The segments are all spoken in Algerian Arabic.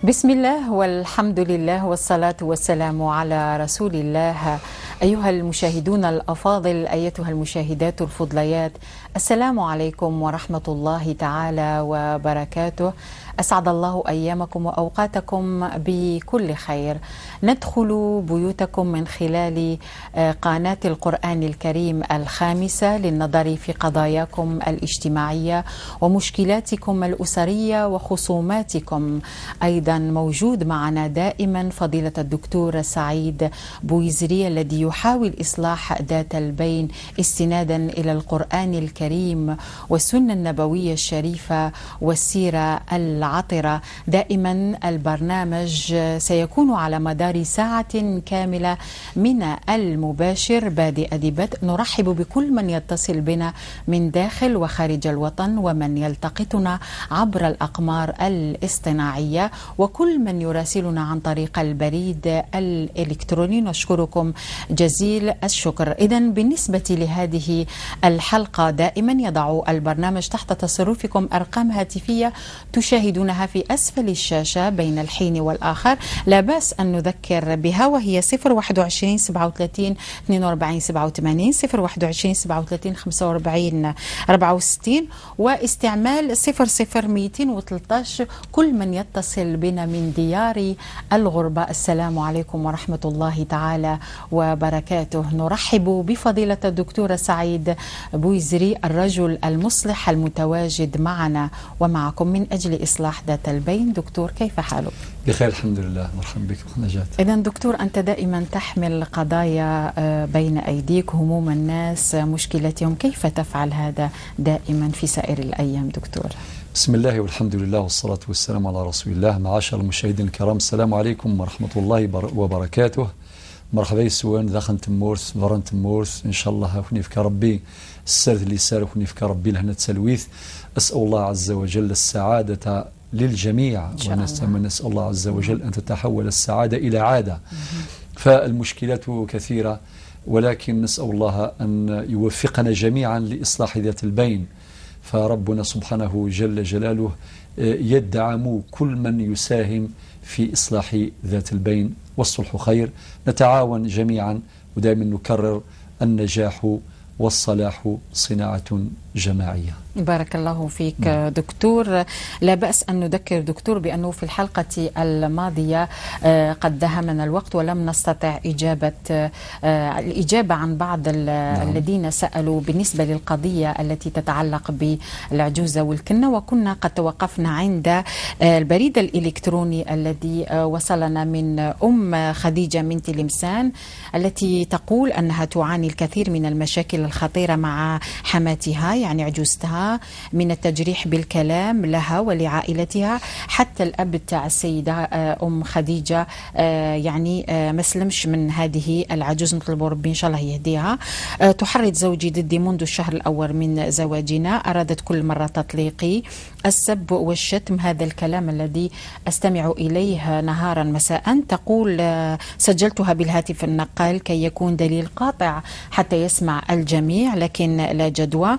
بسم الله والحمد لله والصلاة والسلام على رسول الله. أيها المشاهدون الأفاضل، أيتها المشاهدات الفضليات، السلام عليكم ورحمة الله تعالى وبركاته. أسعد الله أيامكم وأوقاتكم بكل خير. ندخل بيوتكم من خلال قناة القرآن الكريم الخامسة للنظر في قضاياكم الاجتماعية ومشكلاتكم الأسرية وخصوماتكم. أيضا موجود معنا دائما فضيلة الدكتور سعيد بويزري الذي يحاول إصلاح ذات البين استنادا إلى القرآن الكريم والسنة النبوية الشريفة والسيرة العطرة. دائما البرنامج سيكون على مدار ساعة كاملة من المباشر بادئ بدء. نرحب بكل من يتصل بنا من داخل وخارج الوطن، ومن يلتقطنا عبر الأقمار الاصطناعية، وكل من يراسلنا عن طريق البريد الإلكتروني. نشكركم جزيل الشكر. إذن بالنسبة لهذه الحلقة دائما يضع البرنامج تحت تصرفكم أرقام هاتفية تشاهدونها في أسفل الشاشة بين الحين والآخر، لا بأس أن نذكر بها، وهي 021 37 42 87، 021 37 45 64، واستعمال 00 213. كل من يتصل بنا من ديار الغربة، السلام عليكم ورحمة الله تعالى وبركاته. نرحب بفضيلة الدكتور سعيد بويزري، الرجل المصلح المتواجد معنا ومعكم من أجل إصلاح ذات البين. دكتور، كيف حالك؟ بخير الحمد لله، مرحبا بك أخت نجاة. إذن دكتور، أنت دائما تحمل قضايا بين أيديك، هموم الناس، مشكلتهم، كيف تفعل هذا دائما في سائر الأيام دكتور؟ بسم الله والحمد لله والصلاة والسلام على رسول الله. معاشر المشاهدين الكرام، السلام عليكم ورحمة الله وبركاته. مرحبا يسوان داخل تمورث برا تمورث، إن شاء الله كوني في ربي السرد اللي سار كوني في ربي لهنا تسلويث. أسأل الله عز وجل السعادة للجميع، ونسأل الله عز وجل أن تتحول السعادة إلى عادة. فالمشكلات كثيرة، ولكن نسأل الله أن يوفقنا جميعا لإصلاح ذات البين. فربنا سبحانه جل جلاله يدعم كل من يساهم في إصلاح ذات البين، والصلح خير. نتعاون جميعا، ودائما نكرر النجاح والصلاح صناعة جماعية. بارك الله فيك دكتور. لا بأس أن نذكر دكتور بأنه في الحلقة الماضية قد دهمنا الوقت ولم نستطع الإجابة عن بعض الذين سألوا بالنسبة للقضية التي تتعلق بالعجوزة والكنة، وكنا قد توقفنا عند البريد الإلكتروني الذي وصلنا من أم خديجة من تلمسان، التي تقول أنها تعاني الكثير من المشاكل الخطيرة مع حماتها، يعني عجوزتها، من التجريح بالكلام لها ولعائلتها، حتى الأب تاع السيدة أم خديجة يعني ما سلمش من هذه العجوز، نطلب ربي إن شاء الله يهديها. تحرض زوجي ضدي منذ الشهر الأول من زواجنا، أرادت كل مرة تطليقي، السب والشتم، هذا الكلام الذي أستمع إليه نهارا مساء. تقول سجلتها بالهاتف النقال كي يكون دليل قاطع حتى يسمع الجميع، لكن لا جدوى.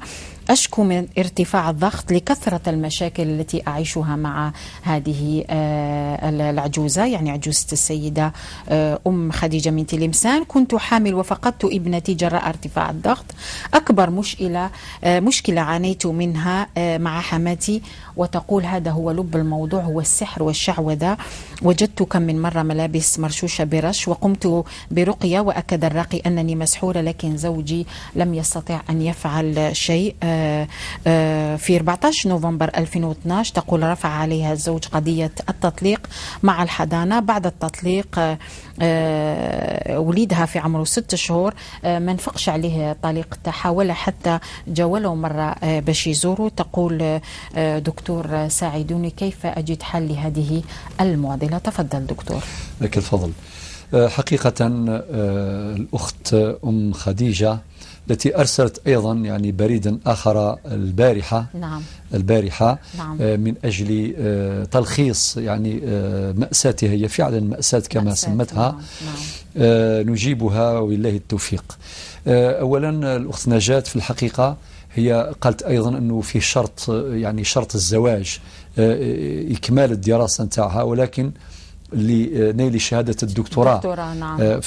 أشكو من ارتفاع الضغط لكثرة المشاكل التي أعيشها مع هذه العجوزة، يعني عجوزة السيدة أم خديجة من تلمسان. كنت حامل وفقدت ابنتي جراء ارتفاع الضغط. أكبر مشكلة عانيت منها مع حماتي، وتقول هذا هو لب الموضوع، هو السحر والشعوذة. وجدت كم من مرة ملابس مرشوشة برش، وقمت برقية وأكد الراقي أنني مسحورة، لكن زوجي لم يستطع أن يفعل شيء. في 14 نوفمبر 2012 تقول رفع عليها الزوج قضية التطليق مع الحضانة. بعد التطليق وليدها في عمره 6 شهور، ما نفقش عليه طليق، تحاول حتى جوله مرة باش يزوره. تقول دكتور ساعدوني، كيف أجد حل لهذه المعضلة؟ تفضل دكتور. لك الفضل. حقيقة الأخت أم خديجة التي أرسلت أيضا يعني بريدا آخر البارحة، نعم. البارحة نعم. من أجل تلخيص يعني مأساتها، هي فعلا مأساة كما مأساة. سمتها. نعم. نعم. نجيبها وبالله التوفيق. أولا الأخت نجاة في الحقيقة هي قالت أيضا أنه في شرط، يعني شرط الزواج إكمال الدراسة نتاعها، ولكن لنيل شهادة الدكتوراه. نعم.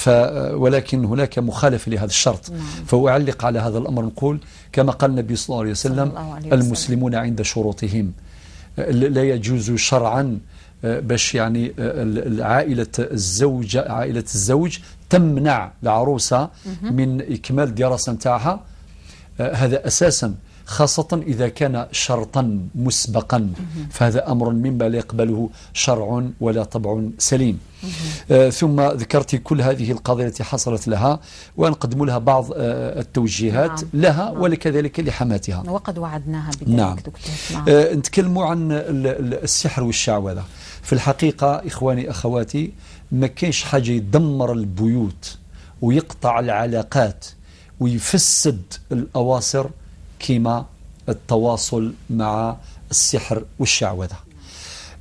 ولكن هناك مخالفة لهذا الشرط. نعم. فأعلق على هذا الأمر، نقول كما قال النبي صلى الله عليه وسلم: المسلمون عند شروطهم. لا يجوز شرعا باش يعني عائلة الزوج، عائلة الزوج تمنع العروسة من إكمال الدراسة نتاعها، هذا أساسا، خاصة إذا كان شرطا مسبقا، فهذا أمر مما لا يقبله شرع ولا طبع سليم. ثم ذكرت كل هذه القضية التي حصلت لها، ونقدم لها بعض التوجيهات. نعم. لها. نعم. ولكذلك لحماتها، وقد وعدناها بذلك. نعم. دكتور. نعم. نتكلم عن السحر والشعوذة. في الحقيقة إخواني أخواتي، ما كاينش حاجة يدمر البيوت ويقطع العلاقات ويفسد الأواصر كما التواصل مع السحر والشعوذة.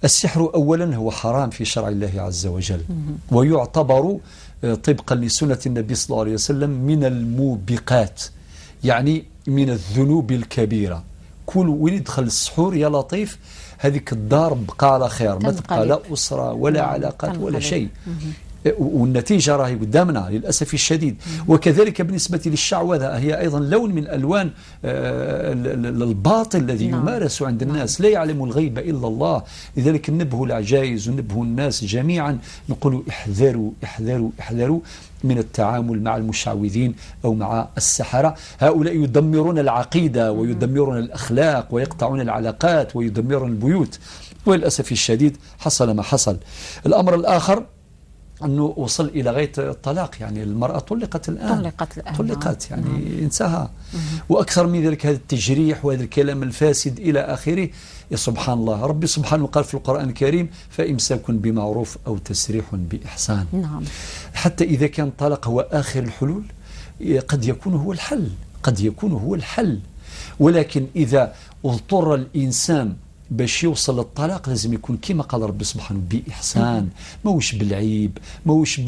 السحر أولا هو حرام في شرع الله عز وجل، ويعتبر طبقا لسنة النبي صلى الله عليه وسلم من الموبقات، يعني من الذنوب الكبيرة. كل وين يدخل السحور يا لطيف، هذيك الدار بقى على خير، ما تبقى لا أسرة ولا علاقات ولا شيء، والنتيجة راهي قدامنا للأسف الشديد. وكذلك بالنسبة للشعوذة، هي أيضا لون من ألوان الباطل الذي يمارس عند الناس. لا يعلم الغيب إلا الله. لذلك ننبه العجائز وننبه الناس جميعا، نقول احذروا احذروا احذروا من التعامل مع المشعوذين أو مع السحرة. هؤلاء يدمرون العقيدة ويدمرون الأخلاق ويقطعون العلاقات ويدمرون البيوت، وللأسف الشديد حصل ما حصل. الأمر الآخر أنه وصل إلى غاية الطلاق، يعني المرأة طلقت الآن، طلقت الآن، طلقت يعني انتهى. وأكثر من ذلك هذا التجريح وهذا الكلام الفاسد إلى آخره. يا سبحان الله، ربي سبحانه قال في القرآن الكريم: فإمساك بمعروف أو تسريح بإحسان. نعم. حتى إذا كان الطلاق هو آخر الحلول، قد يكون هو الحل، قد يكون هو الحل. ولكن إذا اضطر الإنسان باش يوصل للطلاق، لازم يكون كما قال ربي سبحانه بإحسان، ماهوش بالعيب، ماهوش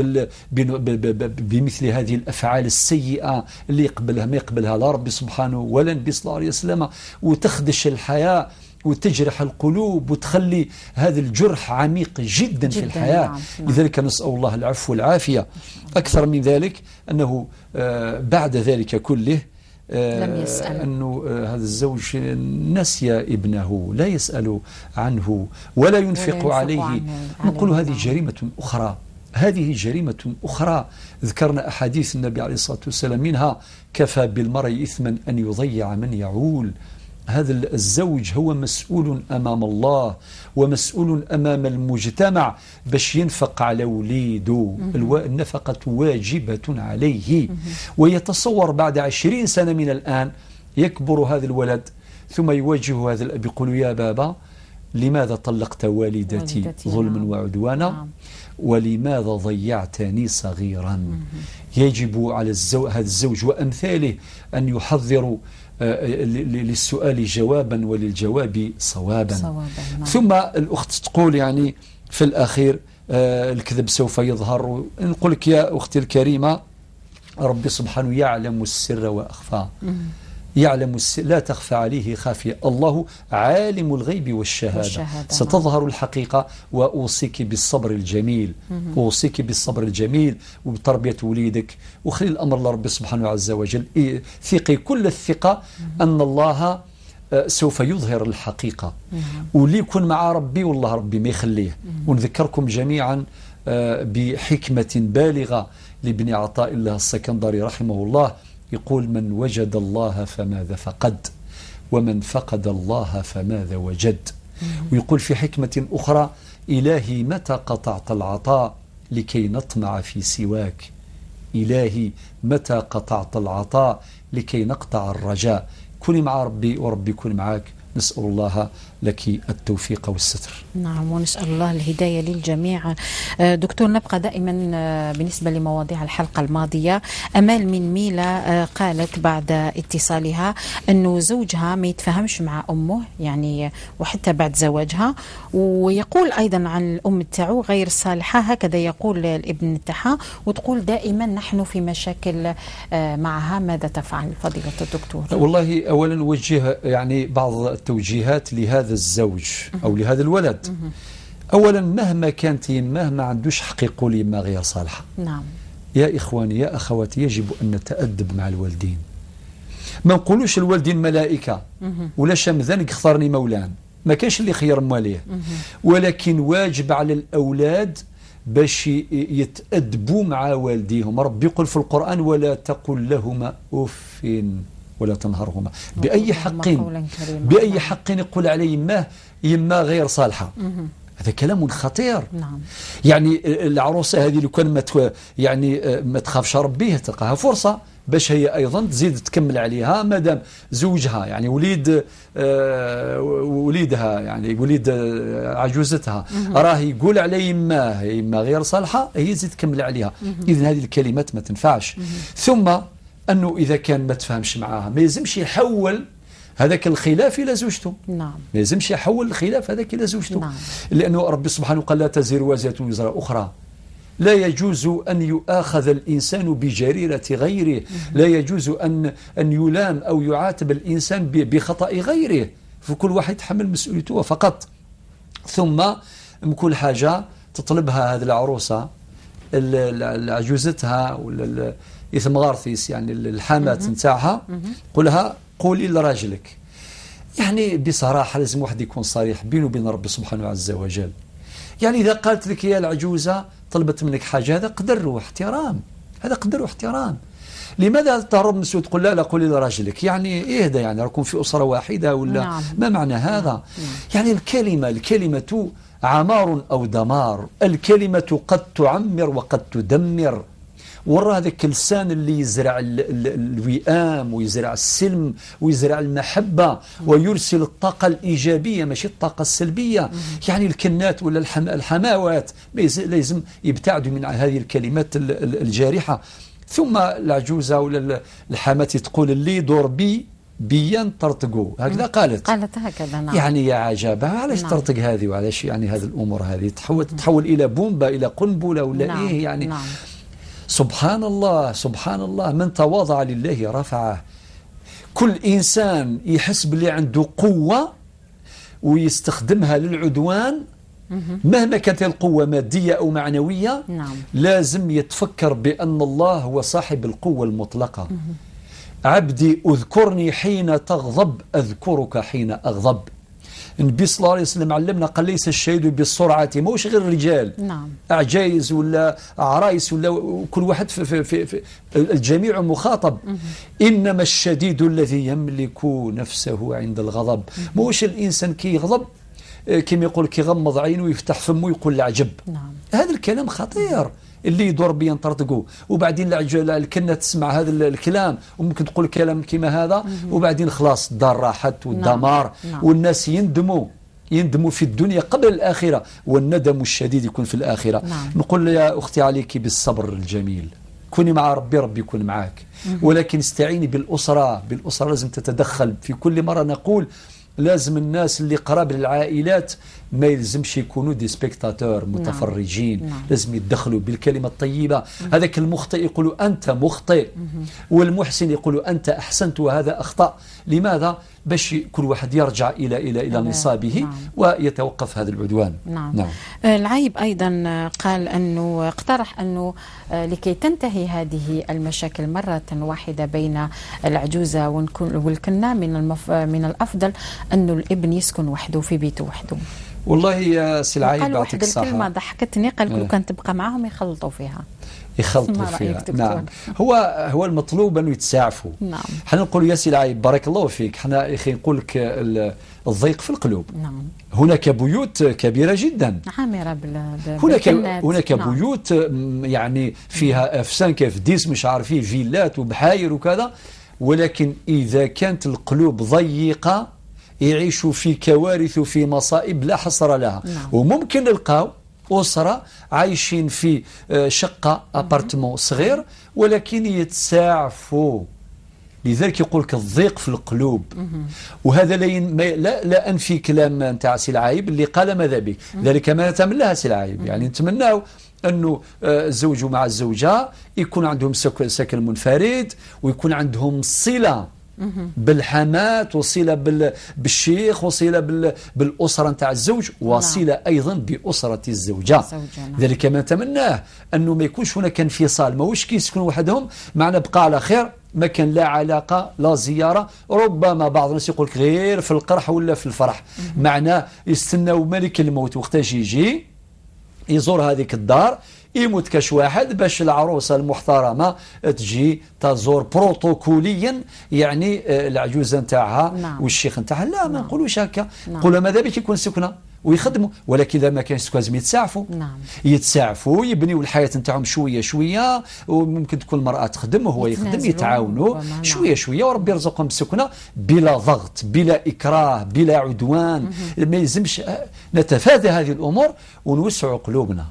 بمثل هذه الأفعال السيئة اللي يقبلها ما يقبلها لا ربي سبحانه ولا النبي صلى الله عليه وسلم، وتخدش الحياة وتجرح القلوب وتخلي هذا الجرح عميق جدا في الحياة. نعم. نعم. لذلك نسأل الله العفو والعافية. أكثر من ذلك أنه بعد ذلك كله لم يسأل، أنه هذا الزوج نسي ابنه، لا يسأل عنه ولا ينفق عليه. نقول هذه جريمة أخرى، هذه جريمة أخرى. ذكرنا أحاديث النبي عليه الصلاة والسلام، منها: كفى بالمرء إثما أن يضيع من يعول. هذا الزوج هو مسؤول أمام الله ومسؤول أمام المجتمع باش ينفق على وليده. النفقة واجبة عليه. ويتصور بعد 20 سنة من الآن يكبر هذا الولد ثم يواجه هذا الأب، يقول: يا بابا لماذا طلقت والدتي ظلما وعدوانا؟ ولماذا ضيعتني صغيرا؟ يجب على هذا الزوج وأمثاله أن يحضروا للسؤال جوابا وللجواب صوابا. نعم. ثم الأخت تقول يعني في الأخير الكذب سوف يظهر. نقول لك يا أختي الكريمة، ربي سبحانه يعلم السر وأخفى، يعلم السر، لا تخفى عليه خافية، الله عالم الغيب والشهادة. ستظهر الحقيقة. وأوصيك بالصبر الجميل، أوصيك بالصبر الجميل وبتربية وليدك، وخلي الأمر لربي سبحانه عز وجل. ثقي كل الثقة أن الله سوف يظهر الحقيقة، واللي يكون مع ربي والله ربي ما يخليه. ونذكركم جميعا بحكمة بالغة لابن عطاء الله السكندري رحمه الله، يقول: من وجد الله فماذا فقد، ومن فقد الله فماذا وجد. ويقول في حكمة أخرى: إلهي متى قطعت العطاء لكي نطمع في سواك، إلهي متى قطعت العطاء لكي نقطع الرجاء. كوني مع ربي وربي يكون معاك. نسأل الله لك التوفيق والستر. نعم، ونسأل الله الهداية للجميع. دكتور، نبقى دائما بالنسبة لمواضيع الحلقة الماضية. أمال من ميلا قالت بعد اتصالها أنه زوجها ما يتفهمش مع أمه، يعني وحتى بعد زواجها، ويقول أيضا عن الأم تاعو غير صالحة، هكذا يقول الابن تاعها، وتقول دائما نحن في مشاكل معها. ماذا تفعل فضيلة الدكتور؟ والله أولا نوجه يعني بعض التوجيهات لهذا الزوج أو لهذا الولد. أولا مهما كانت يماه ما عندوش حق يقول يما غير صالحة. نعم. يا إخواني يا أخواتي، يجب أن نتأدب مع الوالدين. ما نقولوش الوالدين ملائكة ولا شمذنك اختارني مولان، ما كانش اللي خير مواليه، ولكن واجب على الأولاد باش يتأدبوا مع والديهم. ربي يقول في القرآن ولا تقل لهما أف ولا تنهرهما. بأي حق، بأي حق يقول علي يماه يما غير صالحة؟ هذا كلام خطير. نعم. يعني العروسة هذه لو كان ما يعني ما تخافش ربي تلقاها فرصة باش هي أيضا تزيد تكمل عليها، مادام زوجها يعني وليد وليدها يعني وليد عجوزتها راه يقول على يماه يما غير صالحة، هي تزيد تكمل عليها. إذن هذه الكلمات ما تنفعش. ثم أنه إذا كان ما تفهمش معاها ما يلزمش يحول هذاك الخلاف إلى زوجته. نعم. ما يلزمش يحول الخلاف هذاك إلى زوجته. نعم. لأنه ربي سبحانه قال لا تزر وازرة وزر أخرى. لا يجوز أن يؤاخذ الإنسان بجريرة غيره. لا يجوز أن يلام أو يعاتب الإنسان بخطأ غيره، فكل واحد يتحمل مسؤوليته فقط. ثم كل حاجة تطلبها هذه العروسة عجوزتها ولا يثمغارثيس يعني الحامات نتاعها، قولها قولي لراجلك. يعني بصراحة لازم واحد يكون صريح بينه وبين ربي سبحانه عز وجل. يعني إذا قالت لك يا العجوزة طلبت منك حاجة، هذا قدر واحترام، هذا قدر واحترام. لماذا تهرب من السؤال تقول لا لا قولي لراجلك؟ يعني إيه ده، يعني راكم في أسرة واحدة ولا؟ نعم. ما معنى هذا؟ نعم. يعني الكلمة عمار أو دمار، الكلمة قد تعمر وقد تدمر. ورا هذاك اللسان اللي يزرع الوئام ويزرع السلم ويزرع المحبة ويرسل الطاقة الإيجابية ماشي الطاقة السلبية. يعني الكنات ولا الحماوات لازم يبتعدوا من هذه الكلمات الجارحة. ثم العجوزة ولا الحمات تقول اللي يدور بي بيان طرطقو، هكذا قالت هكذا. نعم. يعني يا عجبة، علاش نعم. طرطق هذه، وعلاش يعني هذه الأمور هذه تحول إلى بومبا إلى قنبلة ولا نعم. إيه يعني. نعم. سبحان الله، سبحان الله، من تواضع لله رفعه. كل إنسان يحس باللي عنده قوة ويستخدمها للعدوان مهما كانت القوة مادية أو معنوية. نعم. لازم يتفكر بأن الله هو صاحب القوة المطلقة. عبدي أذكرني حين تغضب أذكرك حين أغضب. النبي صلى الله عليه وسلم علمنا قال ليس الشهيد بالسرعة، ماهوش غير الرجال. نعم. أعجايز ولا عرايس ولا كل واحد في في في في الجميع مخاطب. إنما الشديد الذي يملك نفسه عند الغضب. ماهوش الإنسان كي يغضب كما يقول كيغمض عينه ويفتح فمه ويقول العجب. نعم. هذا الكلام خطير اللي يدور بيا نطرطقو، وبعدين الكنة تسمع هذا الكلام وممكن تقول كلام كما هذا، وبعدين خلاص الدار راحت والدمار. نعم. والناس يندموا في الدنيا قبل الآخرة، والندم الشديد يكون في الآخرة. نعم. نقول يا أختي عليك بالصبر الجميل، كوني مع ربي ربي يكون معك، ولكن استعيني بالأسرة. بالأسرة لازم تتدخل. في كل مرة نقول لازم الناس اللي قراب للعائلات ما يلزمش يكونوا des spectateurs متفرجين. نعم. لازم يتدخلوا بالكلمة الطيبة. هذاك المخطئ يقولوا أنت مخطئ، والمحسن يقولوا أنت أحسنت وهذا أخطأ. لماذا؟ باش كل واحد يرجع إلى إلى إلى نصابه. نعم. ويتوقف هذا العدوان. نعم. نعم. العيب أيضا قال أنه اقترح أنه لكي تنتهي هذه المشاكل مرة واحدة بين العجوزة والكنة من الأفضل أنه الابن يسكن وحده في بيته وحده. والله يا سي العايب قال يعطيك واحد الصحة. الكلمة ضحكتني، قال لو كان تبقى معهم يخلطوا فيها. يخلطوا فيها. نعم. هو المطلوب انه يتساعفوا. نعم. حنا نقولوا يا سي العايب بارك الله فيك، حنا يا اخي نقول لك الضيق في القلوب. نعم. هناك بيوت كبيرة جدا عامرة هناك نعم. بيوت يعني فيها F 5 F 10 مش عارفين فيلات وبحاير وكذا، ولكن إذا كانت القلوب ضيقة يعيشوا في كوارث وفي مصائب لا حصر لها. نعم. وممكن نلقاو أسرة عايشين في شقة appartement صغير ولكن يتساعفوا. لذلك يقول لك الضيق في القلوب. وهذا لا أنفي كلام نتاع سي العايب اللي قال ماذا بك، ذلك ما نتمناها سي العايب. يعني نتمناو أنه الزوج مع الزوجة يكون عندهم سكن منفرد، ويكون عندهم صلة بالحماة، وصلة بالشيخ، وصلة بالأسرة نتاع الزوج، وصلة أيضا بأسرة الزوجة. ذلك ما نتمناه، أنه ما يكونش هناك انفصال، ماهوش كي يسكنوا وحدهم معنا بقى على خير، ما كان لا علاقة لا زيارة. ربما بعض الناس يقول لك غير في القرح ولا في الفرح، معناه يستناو ملك الموت وقتاش يجي يزور هذيك الدار، يموت كاش واحد باش العروسة المحترمة تجي تزور بروتوكوليا، يعني العجوزة نتاعها. نعم. والشيخ نتاعها. لا، ما نقولوش هكا. نعم. نقولوا ماذا بك يكون سكنه ويخدموا، ولكن اذا ما كانش سكنه لازم يتساعفوا. نعم. يتساعفوا، يبنيوا الحياة نتاعهم شوية شوية، وممكن تكون المراة تخدم وهو يخدم، يتعاونوا شوية شوية، وربي يرزقهم بسكنه بلا ضغط، بلا اكراه، بلا عدوان. ما يلزمش نتفادى هذه الامور ونوسعوا قلوبنا.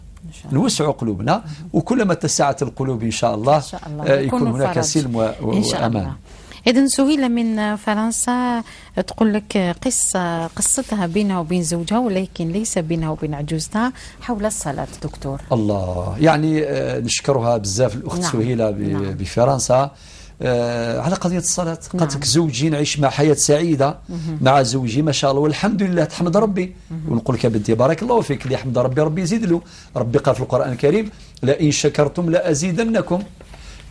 نوسع قلوبنا، وكلما اتسعت القلوب إن شاء الله، إن شاء الله يكون هناك سلم وأمان. إذن سهيلة من فرنسا تقول لك قصتها بينها وبين زوجها، ولكن ليس بينها وبين عجوزتها، حول الصلاة دكتور. الله، يعني نشكرها بزاف الأخت. نعم. سهيلة نعم. بفرنسا على قضية الصلاة. قالت لك زوجي نعيش مع حياة سعيدة مع زوجي ما شاء الله والحمد لله، تحمد ربي. ونقول لك يا بنتي بارك الله فيك، اللي يحمد ربي ربي يزيد له. ربي قال في القرآن الكريم: لئن شكرتم لأزيدنكم.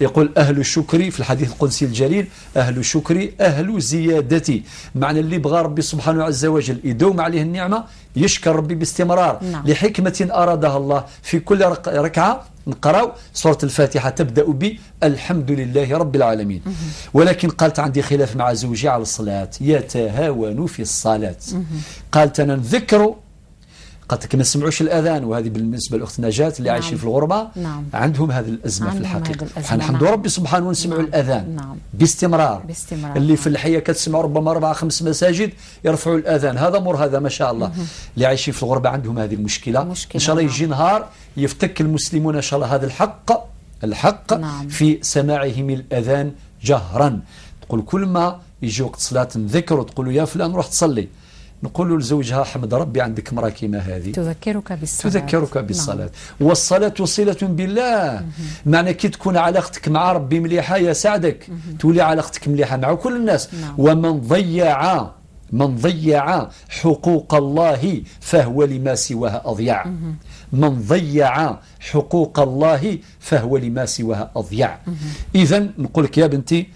يقول أهل الشكر في الحديث القدسي الجليل: أهل الشكر أهل زيادتي. معنى اللي بغى ربي سبحانه عز وجل يدوم عليه النعمة يشكر ربي باستمرار. نعم. لحكمة أرادها الله في كل ركعة نقراو سورة الفاتحة تبدأ ب الحمد لله رب العالمين. ولكن قالت عندي خلاف مع زوجي على الصلاة، يتهاون في الصلاة. قالت أنا نذكره، قالت لك ما سمعوش الأذان، وهذه بالنسبة لأخت نجاة اللي عايشين في الغربة. نعم. عندهم هذه الأزمة في الحقيقة. نحمد ربي سبحانه ونسمعوا. نعم. الأذان. نعم. باستمرار. اللي في الحياة كتسمع ربما 4 5 مساجد يرفعوا الأذان، هذا مر هذا ما شاء الله. اللي عايشين في الغربة عندهم هذه المشكلة. إن شاء الله يجي نهار يفتك المسلمون إن شاء الله هذا الحق. نعم. في سماعهم الأذان جهرا. تقول كل ما يجي وقت صلاة نذكر وتقول يا فلان روح تصلي، نقول لزوجها حمد ربي عندك امرأة كيما هذه تذكرك بالصلاة. تذكرك بالصلاة. نعم. والصلاة صلة بالله. معنى كي تكون علاقتك مع ربي مليحة يساعدك، تولي علاقتك مليحة مع كل الناس. نعم. ومن ضيع حقوق الله فهو لما سواها أضيع. من ضيع حقوق الله فهو لما سواها أضيع. إذا نقول لك يا بنتي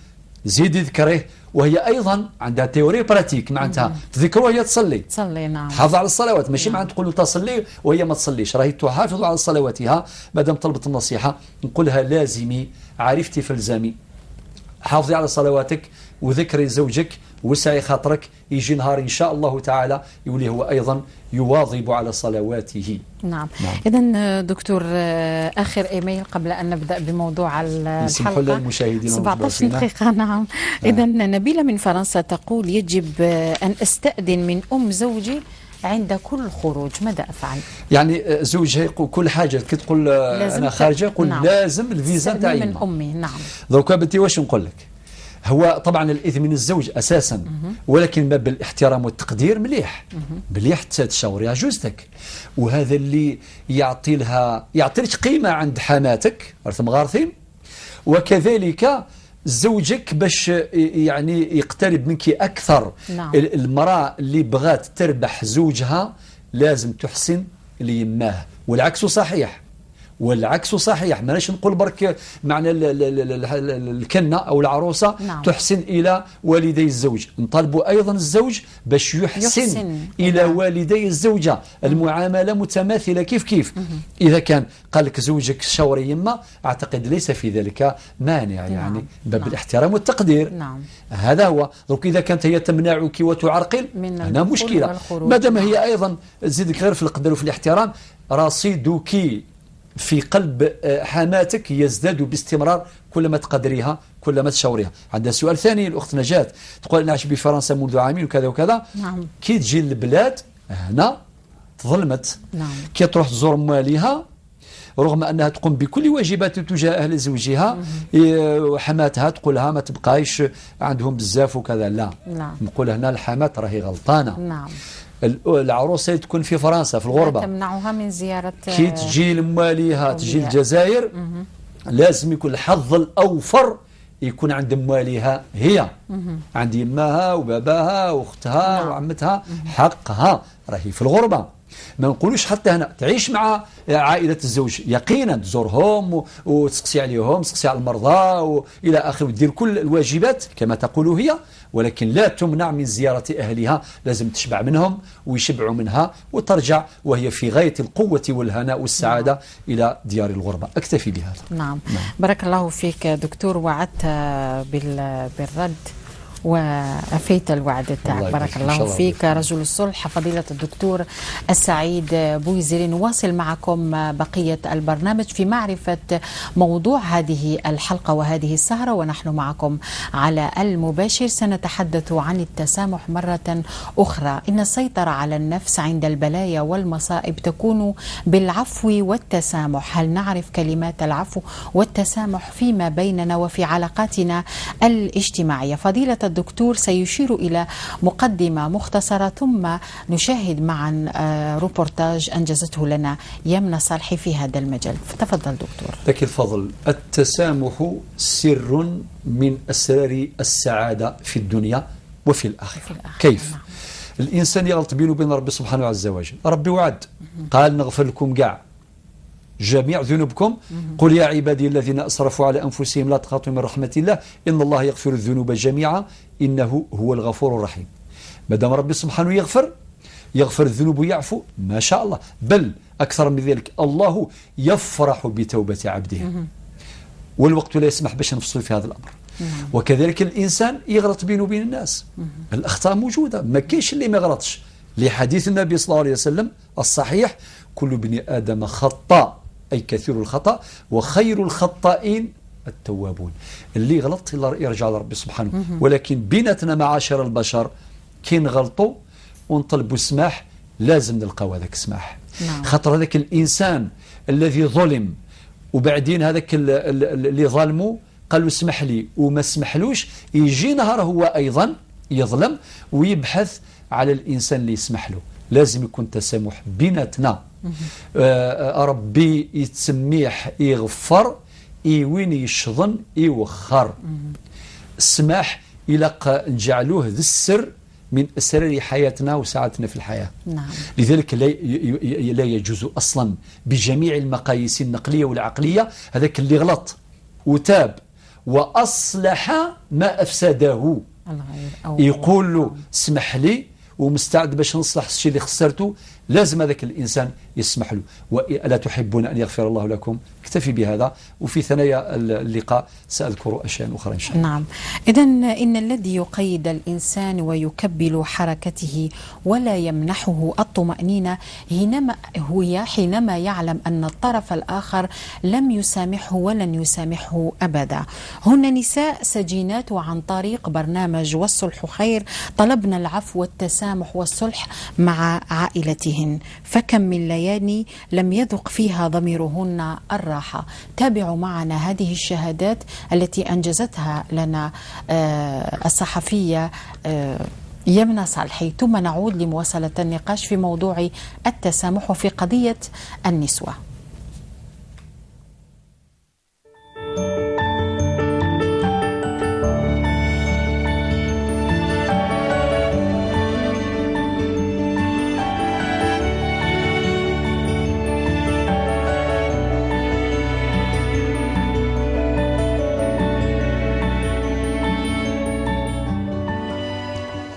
زيدي ذكريه، وهي ايضا عندها théorie pratique، معناتها تذكر وهي تصلي. نعم. تحافظ على الصلوات، ماشي معناتها تقول تصلي وهي ما تصليش، راهي تحافظ على صلواتها. مادام طلبت النصيحة نقولها لازمي، عرفتي فالزمي، حافظي على صلواتك وذكري زوجك وسعي خاطرك، يجي نهار إن شاء الله تعالى يولي هو أيضا يواظب على صلواته. نعم. نعم. إذا دكتور، آخر إيميل قبل أن نبدأ بموضوع الحلقة، للمشاهدين 17 دقيقة. نعم. إذا نبيلة من فرنسا تقول: يجب أن أستأذن من أم زوجي عند كل خروج، ماذا أفعل؟ يعني زوجها يقول كل حاجة، كي تقول أنا خارجة يقول نعم. لازم الفيزا تاعي من أمي. نعم. دركا بنتي واش نقول لك؟ هو طبعا الإثم من الزوج أساسا، ولكن باب الاحترام والتقدير مليح. مليح تشاوري عجوزتك، وهذا اللي يعطي لها، يعطي لك قيمة عند حماتك مغارثين، وكذلك زوجك باش يعني يقترب منك أكثر. نعم. المرأة اللي بغات تربح زوجها لازم تحسن ليماه، والعكس صحيح. والعكس صحيح، ماناش نقول برك معنى الكنة أو العروسة. نعم. تحسن إلى والدي الزوج، نطالبوا أيضا الزوج باش يحسن إلى والدي الزوجة. المعاملة متماثلة كيف كيف. إذا كان قال لك زوجك شاوري يما، أعتقد ليس في ذلك مانع. نعم. يعني باب نعم. الاحترام والتقدير. نعم. هذا هو. donc إذا كانت هي تمنعك وتعرقل هنا مشكلة، ما دام هي أيضا تزيدك غير في القدر وفي الاحترام، رصيدك في قلب حماتك يزداد باستمرار، كلما تقدريها كل ما تشاوريها. عندها سؤال ثاني الأخت نجاة، تقول أنا عايش بفرنسا منذ عامين وكذا وكذا. نعم. كي تجي البلاد هنا تظلمت. نعم. كي تروح تزور مواليها رغم أنها تقوم بكل واجبات تجاه أهل زوجها، وحماتها تقولها ما تبقايش عندهم بزاف وكذا. لا. نعم. نقول هنا الحمات راهي غلطانة. نعم. العروسة تكون في فرنسا في الغربة، تمنعها من زيارة. كي تجي لمواليها تجي الجزائر لازم يكون الحظ الأوفر يكون عند مواليها هي. عند يماها وباباها واختها. نعم. وعمتها. حقها راهي في الغربة. ما نقولوش حتى هنا تعيش مع عائلة الزوج، يقينا تزورهم وتسقسي عليهم، تسقسي على المرضى وإلى آخره، وتدير كل الواجبات كما تقول هي، ولكن لا تمنع من زيارة أهلها، لازم تشبع منهم ويشبعوا منها وترجع وهي في غاية القوة والهناء والسعادة. نعم. إلى ديار الغربة. أكتفي بهذا. نعم. نعم. بارك الله فيك دكتور، وعدت بالرد وأفيت الوعد تاعك. بارك الله فيك رجل الصلح فضيلة الدكتور السعيد بويزري. نواصل معكم بقية البرنامج في معرفة موضوع هذه الحلقة وهذه السهرة، ونحن معكم على المباشر. سنتحدث عن التسامح مرة أخرى. إن السيطرة على النفس عند البلايا والمصائب تكون بالعفو والتسامح. هل نعرف كلمات العفو والتسامح فيما بيننا وفي علاقاتنا الاجتماعية؟ فضيلة الدكتور سيشير إلى مقدمة مختصرة، ثم نشاهد معا روبورتاج أنجزته لنا يمنى صالحي في هذا المجال. تفضل دكتور. لك الفضل. التسامح سر من أسرار السعادة في الدنيا وفي الآخرة. كيف؟ نعم. الإنسان يغلط بينه وبين ربي سبحانه عز وجل. ربي وعد، قال نغفر لكم كاع جميع ذنوبكم. قل يا عبادي الذين أسرفوا على أنفسهم لا تقنطوا من رحمة الله إن الله يغفر الذنوب جميعا إنه هو الغفور الرحيم. ما دام ربي سبحانه يغفر، يغفر الذنوب ويعفو، ما شاء الله. بل أكثر من ذلك، الله يفرح بتوبة عبده. والوقت لا يسمح باش نفصل في هذا الأمر. وكذلك الإنسان يغلط بينه وبين الناس. الأخطاء موجودة، ما كاينش اللي ما يغلطش. لحديث النبي صلى الله عليه وسلم الصحيح: كل بني آدم خطأ، أي كثير الخطأ، وخير الخطائين التوابون. اللي غلط يرجع لربي سبحانه. ولكن بيناتنا معاشر البشر كي نغلطوا ونطلبوا السماح لازم نلقاو هذاك السماح. نعم. خاطر هذاك الإنسان الذي ظلم وبعدين هذاك اللي ظلمه قال له اسمح لي وما سمحلوش، يجي نهار هو أيضا يظلم ويبحث على الإنسان اللي يسمح له. لازم يكون تسامح بيناتنا. ربي يتسميح يغفر وين يشظن يوخر. السماح إلى نجعلوه ذا السر من أسرار حياتنا وسعادتنا في الحياة. نعم. لذلك لا يجوز أصلا بجميع المقاييس النقلية والعقلية هذاك اللي غلط وتاب وأصلح ما أفسده يقول له اسمح لي ومستعد باش نصلح الشيء اللي خسرته، لازم هذاك الإنسان يسمح له. وألا تحبون أن يغفر الله لكم؟ اكتفي بهذا، وفي ثنايا اللقاء سأذكر أشياء أخرى إن شاء الله. نعم. إذن إن الذي يقيد الإنسان ويكبل حركته ولا يمنحه الطمأنينة حينما يعلم أن الطرف الآخر لم يسامحه ولن يسامحه أبدا. هن نساء سجينات عن طريق برنامج والصلح خير طلبنا العفو والتسامح والصلح مع عائلتهن، فكم من ليالي لم يذق فيها ضميرهن الراحة. تابعوا معنا هذه الشهادات التي أنجزتها لنا الصحفية يمنى صالحي، ثم نعود لمواصلة النقاش في موضوع التسامح وفي قضية النسوة.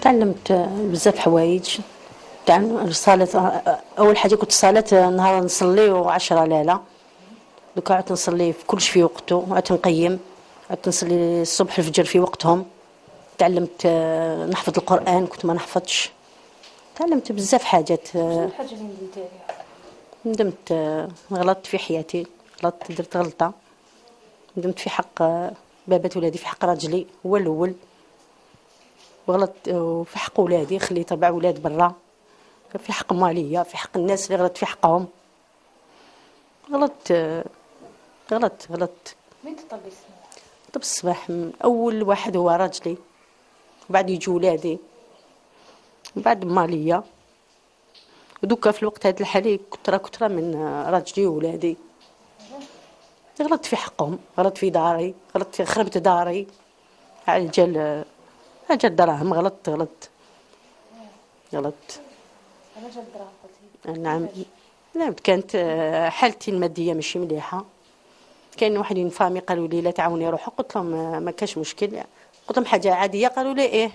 تعلمت بزاف حوايج. الصلاة أول حاجة كنت صلاة نهار نصلي وعشرة لا، دوكا عدت نصلي في كلش في وقته، عدت نقيم، عدت نصلي الصبح الفجر في وقتهم. تعلمت نحفظ القرآن، كنت ما نحفظش. تعلمت بزاف حاجات. شنو الحاجة اللي ندمت عليها؟ ندمت غلطت في حياتي، غلطت درت غلطة، ندمت في حق بابات ولادي، في حق راجلي هو الاول، وغلطت في حق ولادي، خليت 4 ولاد برا، في حق ماليه، في حق الناس اللي غلطت في حقهم. غلطت غلطت غلطت. مين تطلبي السماح؟ طب الصباح اول واحد هو راجلي، وبعد يجوا ولادي، وبعد ماليه. ودوكا في الوقت هذا الحالي كثرة كثرة من راجلي وولادي. غلطت في حقهم، غلطت في داري، غلطت في خربت داري على جال دراهم. غلطت غلطت غلطت على جال دراهم قلتي؟ نعم نعم، كانت حالتي المادية ماشي مليحة. كاين واحدين فامي قالوا لي لا تعاوني روحك، قلت لهم ما كاش مشكل، قلت لهم حاجة عادية، قالوا لي ايه.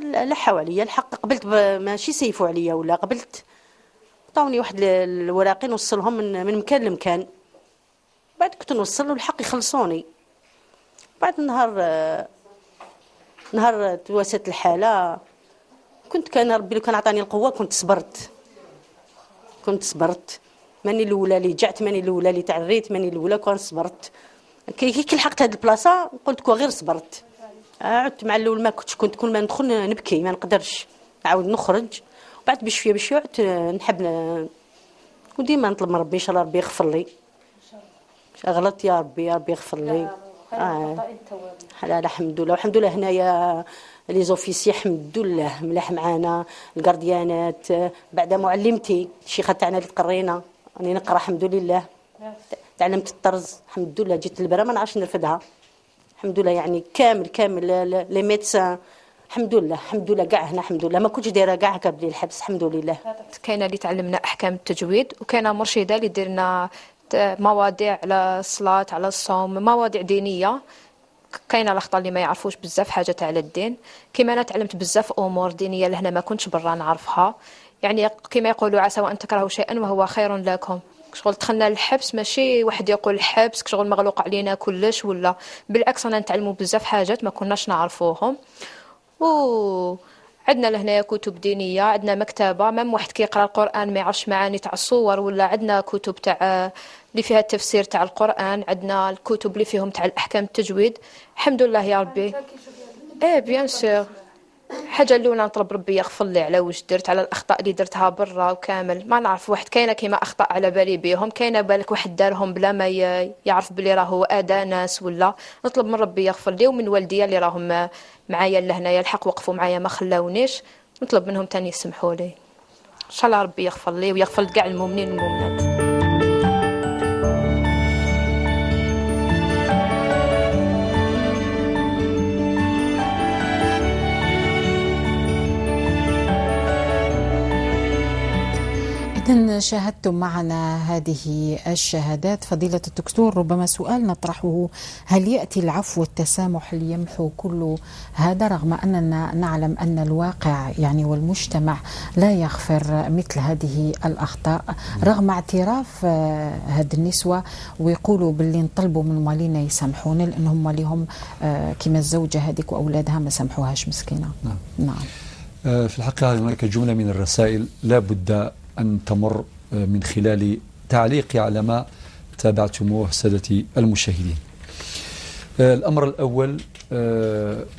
لحوا عليا الحق، قبلت، ماشي سيفوا عليا ولا قبلت، عطاوني واحد الوراقي نوصلهم من مكان لمكان. بعد كنت نوصل والحق يخلصوني. بعد نهار تواسات الحالة، كنت كان ربي لو كان عطاني القوة كنت صبرت، كنت صبرت. ماني الاولى اللي جعت، ماني الاولى اللي تعريت، ماني الاولى، كون صبرت. كي لحقت هاد البلاصة قلت كو غير صبرت. عدت مع الاول ما كنتش، كنت كل ما ندخل نبكي، ما نقدرش نعاود نخرج. بعد بشوية بشوية عدت نحب وديما نطلب من ربي ان شاء الله ربي يغفر لي. غلطت يا ربي، يا ربي يغفر لي. لا الحمد لله، والحمد لله هنايا les officiers الحمد لله ملاح معانا، ال gardienات، بعد معلمتي الشيخه تاعنا اللي تقرينا، راني نقرا الحمد لله. تعلمت الطرز الحمد لله، جيت البرا ما نعرفش نرفدها الحمد لله. يعني كامل كامل les médecins الحمد لله، الحمد لله كاع هنا الحمد لله. ما كنتش دايرة كاع هكا بلي الحبس الحمد لله. كاينه اللي تعلمنا احكام التجويد، وكاينه مرشده اللي ديرنا مواضيع على الصلاة، على الصوم، مواضيع دينية. كاينه الاخطاء اللي ما يعرفوش بزاف حاجة تاع الدين، كيما انا تعلمت بزاف امور دينية لهنا ما كنتش برا نعرفها. يعني كيما يقولوا عسى وان تكرهوا شيئا وهو خير لكم. شغل دخلنا للحبس ماشي واحد يقول الحبس شغل مغلوق علينا كلش، ولا بالعكس انا نتعلموا بزاف حاجات ما كناش نعرفوهم. و عندنا لهنايا كتب دينية، عندنا مكتبه، même واحد كيقرا القران ما يعرفش معاني تاع الصور، ولا عندنا كتب تاع اللي فيها التفسير تاع القران، عندنا الكتب اللي فيهم تاع الاحكام التجويد. الحمد لله يا ربي. ايه bien sûr، الحاجة الاولى نطلب ربي يغفر لي على واش درت، على الاخطاء اللي درتها برا وكامل. ما نعرف واحد كاينه كيما اخطاء على بالي بيهم، كاينه بالك واحد دارهم بلا ما يعرف بلي راهو اذى ناس ولا. نطلب من ربي يغفر لي ومن والديا اللي راهم معايا لهنايا، الحق وقفوا معايا ما خلاونيش، نطلب منهم تاني يسمحوا لي. ان شاء الله ربي يغفر لي ويغفر لكاع المؤمنين والمؤمنات. إذن شاهدتم معنا هذه الشهادات. فضيلة الدكتور، ربما سؤال نطرحه: هل يأتي العفو والتسامح ليمحو كل هذا، رغم أننا نعلم أن الواقع يعني والمجتمع لا يغفر مثل هذه الأخطاء، رغم اعتراف هذه النسوة ويقولوا باللي نطلبوا من مالينا يسامحونا، لأنهم ماليهم كما الزوجة هذيك وأولادها ما سامحوهاش مسكينة. نعم. نعم. في الحقيقة هناك جملة من الرسائل لا بد أن تمر من خلال تعليقي على ما تابعتموه سادتي المشاهدين. الأمر الأول: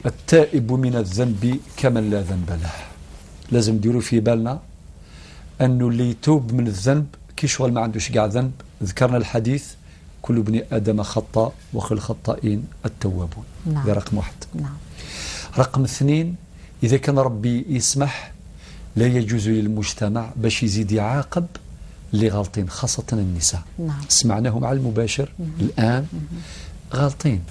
التائب من الذنب كمن لا ذنب له. لازم نديروا في بالنا أنه اللي يتوب من الذنب كي شغل ما عندوش كاع ذنب. ذكرنا الحديث: كل ابن آدم خطأ وخير الخطائين التوابون. نعم. هذا رقم واحد. نعم. رقم اثنين: إذا كان ربي يسمح، لا يجوز للمجتمع باش يزيد يعاقب اللي غالطين، خاصة النساء. نعم. سمعناهم على المباشر. الآن غالطين،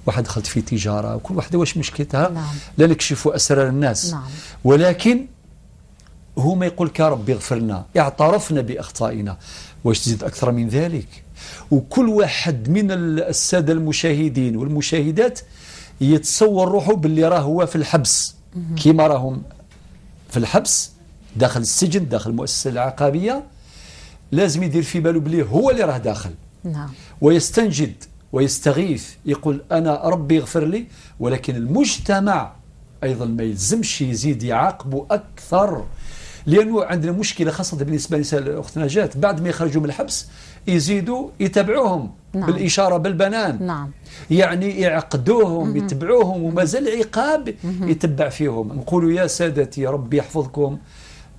واحد دخلت في تجارة، وكل واحدة واش مشكلتها. نعم. لا نكشف أسرار الناس. نعم. ولكن هما يقول يا ربي اغفر لنا، اعترفنا بأخطائنا، واش تزيد أكثر من ذلك؟ وكل واحد من السادة المشاهدين والمشاهدات يتصور روحه باللي راه هو في الحبس، كيما راهم في الحبس داخل السجن، داخل المؤسسة العقابية، لازم يدير في باله بلي هو اللي راه داخل. نعم. ويستنجد ويستغيث، يقول أنا ربي يغفر لي، ولكن المجتمع أيضا ما يلزمش يزيد يعاقبه أكثر، لانه عندنا مشكلة خاصة بالنسبة لنساء اخت نجاة، بعد ما يخرجوا من الحبس يزيدوا يتبعوهم. نعم. بالاشارة بالبنان. نعم. يعني يعقدوهم، يتبعوهم، ومازال العقاب يتبع فيهم. نقولوا يا سادتي ربي يحفظكم،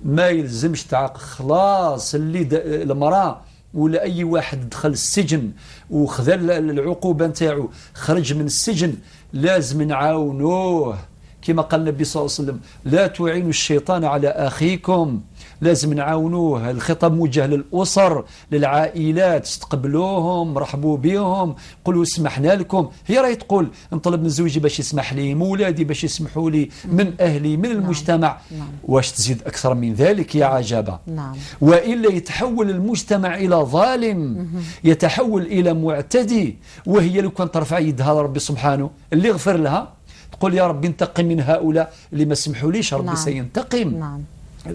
ما يلزمش تعاق خلاص. اللي المراة ولا اي واحد دخل السجن وخذا العقوبة نتاعو خرج من السجن لازم نعاونوه، كما قال النبي صلى الله عليه وسلم لا تعينوا الشيطان على اخيكم. لازم نعاونوه. الخطاب موجه للاسر، للعائلات، استقبلوهم، رحبوا بهم، قولوا سمحنا لكم. هي راهي تقول نطلب من زوجي باش يسمح لي، من ولادي باش يسمحوا لي، من اهلي، من المجتمع. نعم. واش تزيد اكثر من ذلك يا عجبه؟ نعم. والا يتحول المجتمع الى ظالم، يتحول الى معتدي. وهي لو كان ترفع يدها لربي سبحانه اللي غفر لها، تقول يا ربي انتقم من هؤلاء اللي ما سمحوليش، ربي. نعم. سينتقم. نعم.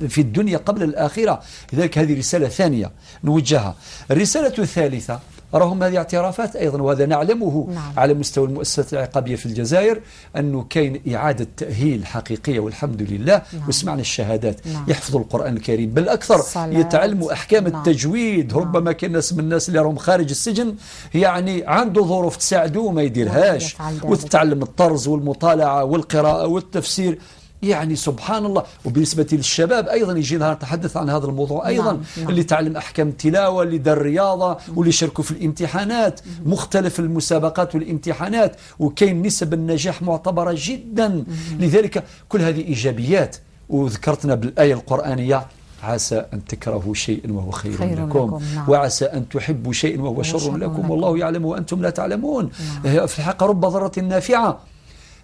في الدنيا قبل الآخرة. لذلك هذه رسالة ثانية نوجهها. الرسالة الثالثة، راهم هذه اعترافات أيضا، وهذا نعلمه. نعم. على مستوى المؤسسات العقابية في الجزائر أنه كاين إعادة تأهيل حقيقية والحمد لله. نعم. وسمعنا الشهادات. نعم. يحفظوا القرآن الكريم، بل أكثر يتعلموا أحكام. نعم. التجويد. نعم. ربما كاين ناس من الناس اللي راهم خارج السجن يعني عنده ظروف تساعده وما يديرهاش، وتتعلم الطرز والمطالعة والقراءة والتفسير، يعني سبحان الله. وبالنسبة للشباب أيضا يجي نهار نتحدث عن هذا الموضوع أيضا. نعم. نعم. اللي تعلم أحكام التلاوة، اللي دار الرياضة، واللي شاركوا في الامتحانات، مختلف المسابقات والامتحانات، وكاين نسب النجاح معتبرة جدا. لذلك كل هذه إيجابيات. وذكرتنا بالآية القرآنية عسى أن تكرهوا شيئا وهو خير لكم. نعم. وعسى أن تحبوا شيئا وهو شر لكم، والله يعلم وأنتم لا تعلمون. نعم. في الحقيقة رب ضرة نافعة.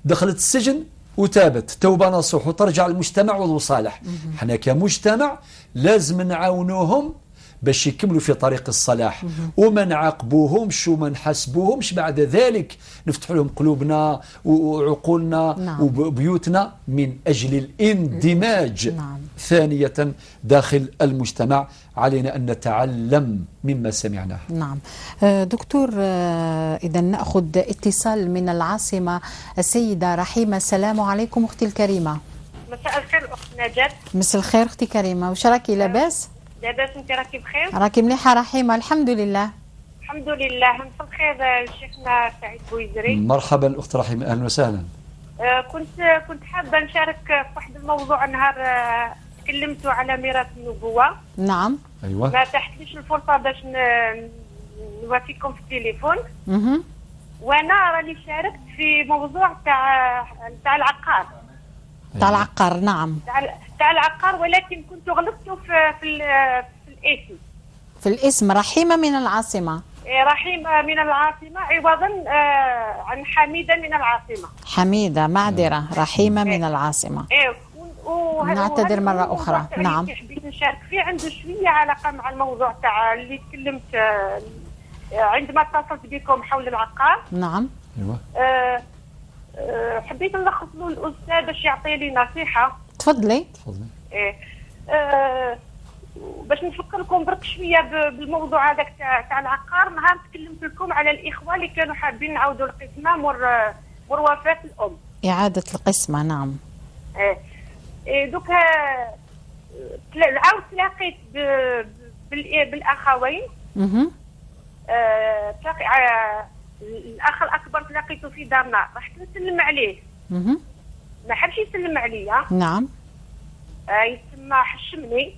دخلت السجن وتابت توبة نصوح وترجع المجتمع وذو صالح. احنا كمجتمع لازم نعاونوهم باش يكملوا في طريق الصلاح، وما نعاقبوهمش وما نحاسبوهمش بعد ذلك. نفتح لهم قلوبنا وعقولنا. نعم. وبيوتنا من أجل الاندماج. نعم. ثانية داخل المجتمع علينا أن نتعلم مما سمعناه. نعم دكتور، إذا نأخذ اتصال من العاصمة، السيدة رحيمة. السلام عليكم أختي الكريمة. مساء الخير أخت نجاة. مساء الخير أختي كريمة، وش راكي؟ لاباس؟ لاباس، انت راكي بخير؟ راكي مليحة رحيمه، الحمد لله. الحمد لله. مساء الخير شيخنا سعيد بويزري. مرحبا الاخت رحيمه، اهلا وسهلا. كنت حابة نشارك في واحد الموضوع. نهار تكلمتوا على ميراث النبوة. نعم. ايوه. ما تحتليش الفرصة باش نوافيكم في التليفون. وانا راني شاركت في موضوع تاع العقار. تاع العقار. نعم. تاع العقار، ولكن كنت غلطت في الاسم. في الاسم. رحيمه من العاصمة. رحيمه من العاصمة عوضا عن حميده من العاصمة. حميده، معذرة، رحيمه من العاصمة. ايه. نعتذر مرة اخرى. نعم. حبيت نشارك فيه، عنده شوية علاقة مع الموضوع تاع اللي تكلمت عندما اتصلت بكم حول العقار. نعم. ايوه. حبيت نلخص له الاستاذ باش يعطي لي نصيحة. تفضلي. تفضلي. إيه. باش نفكر لكم برك شوية بالموضوع هذاك تاع العقار. نهار تكلمت لكم على الاخوة اللي كانوا حابين نعاودوا القسمة مور وفاه الام. اعاده القسمة. نعم. ايه. دوكا عاود تلاقيت بالاخوين. الاخ الاكبر تلاقيته في دارنا، رحت نسلم عليه. ما حبش يسلم عليا. نعم. يتسمى حشمني.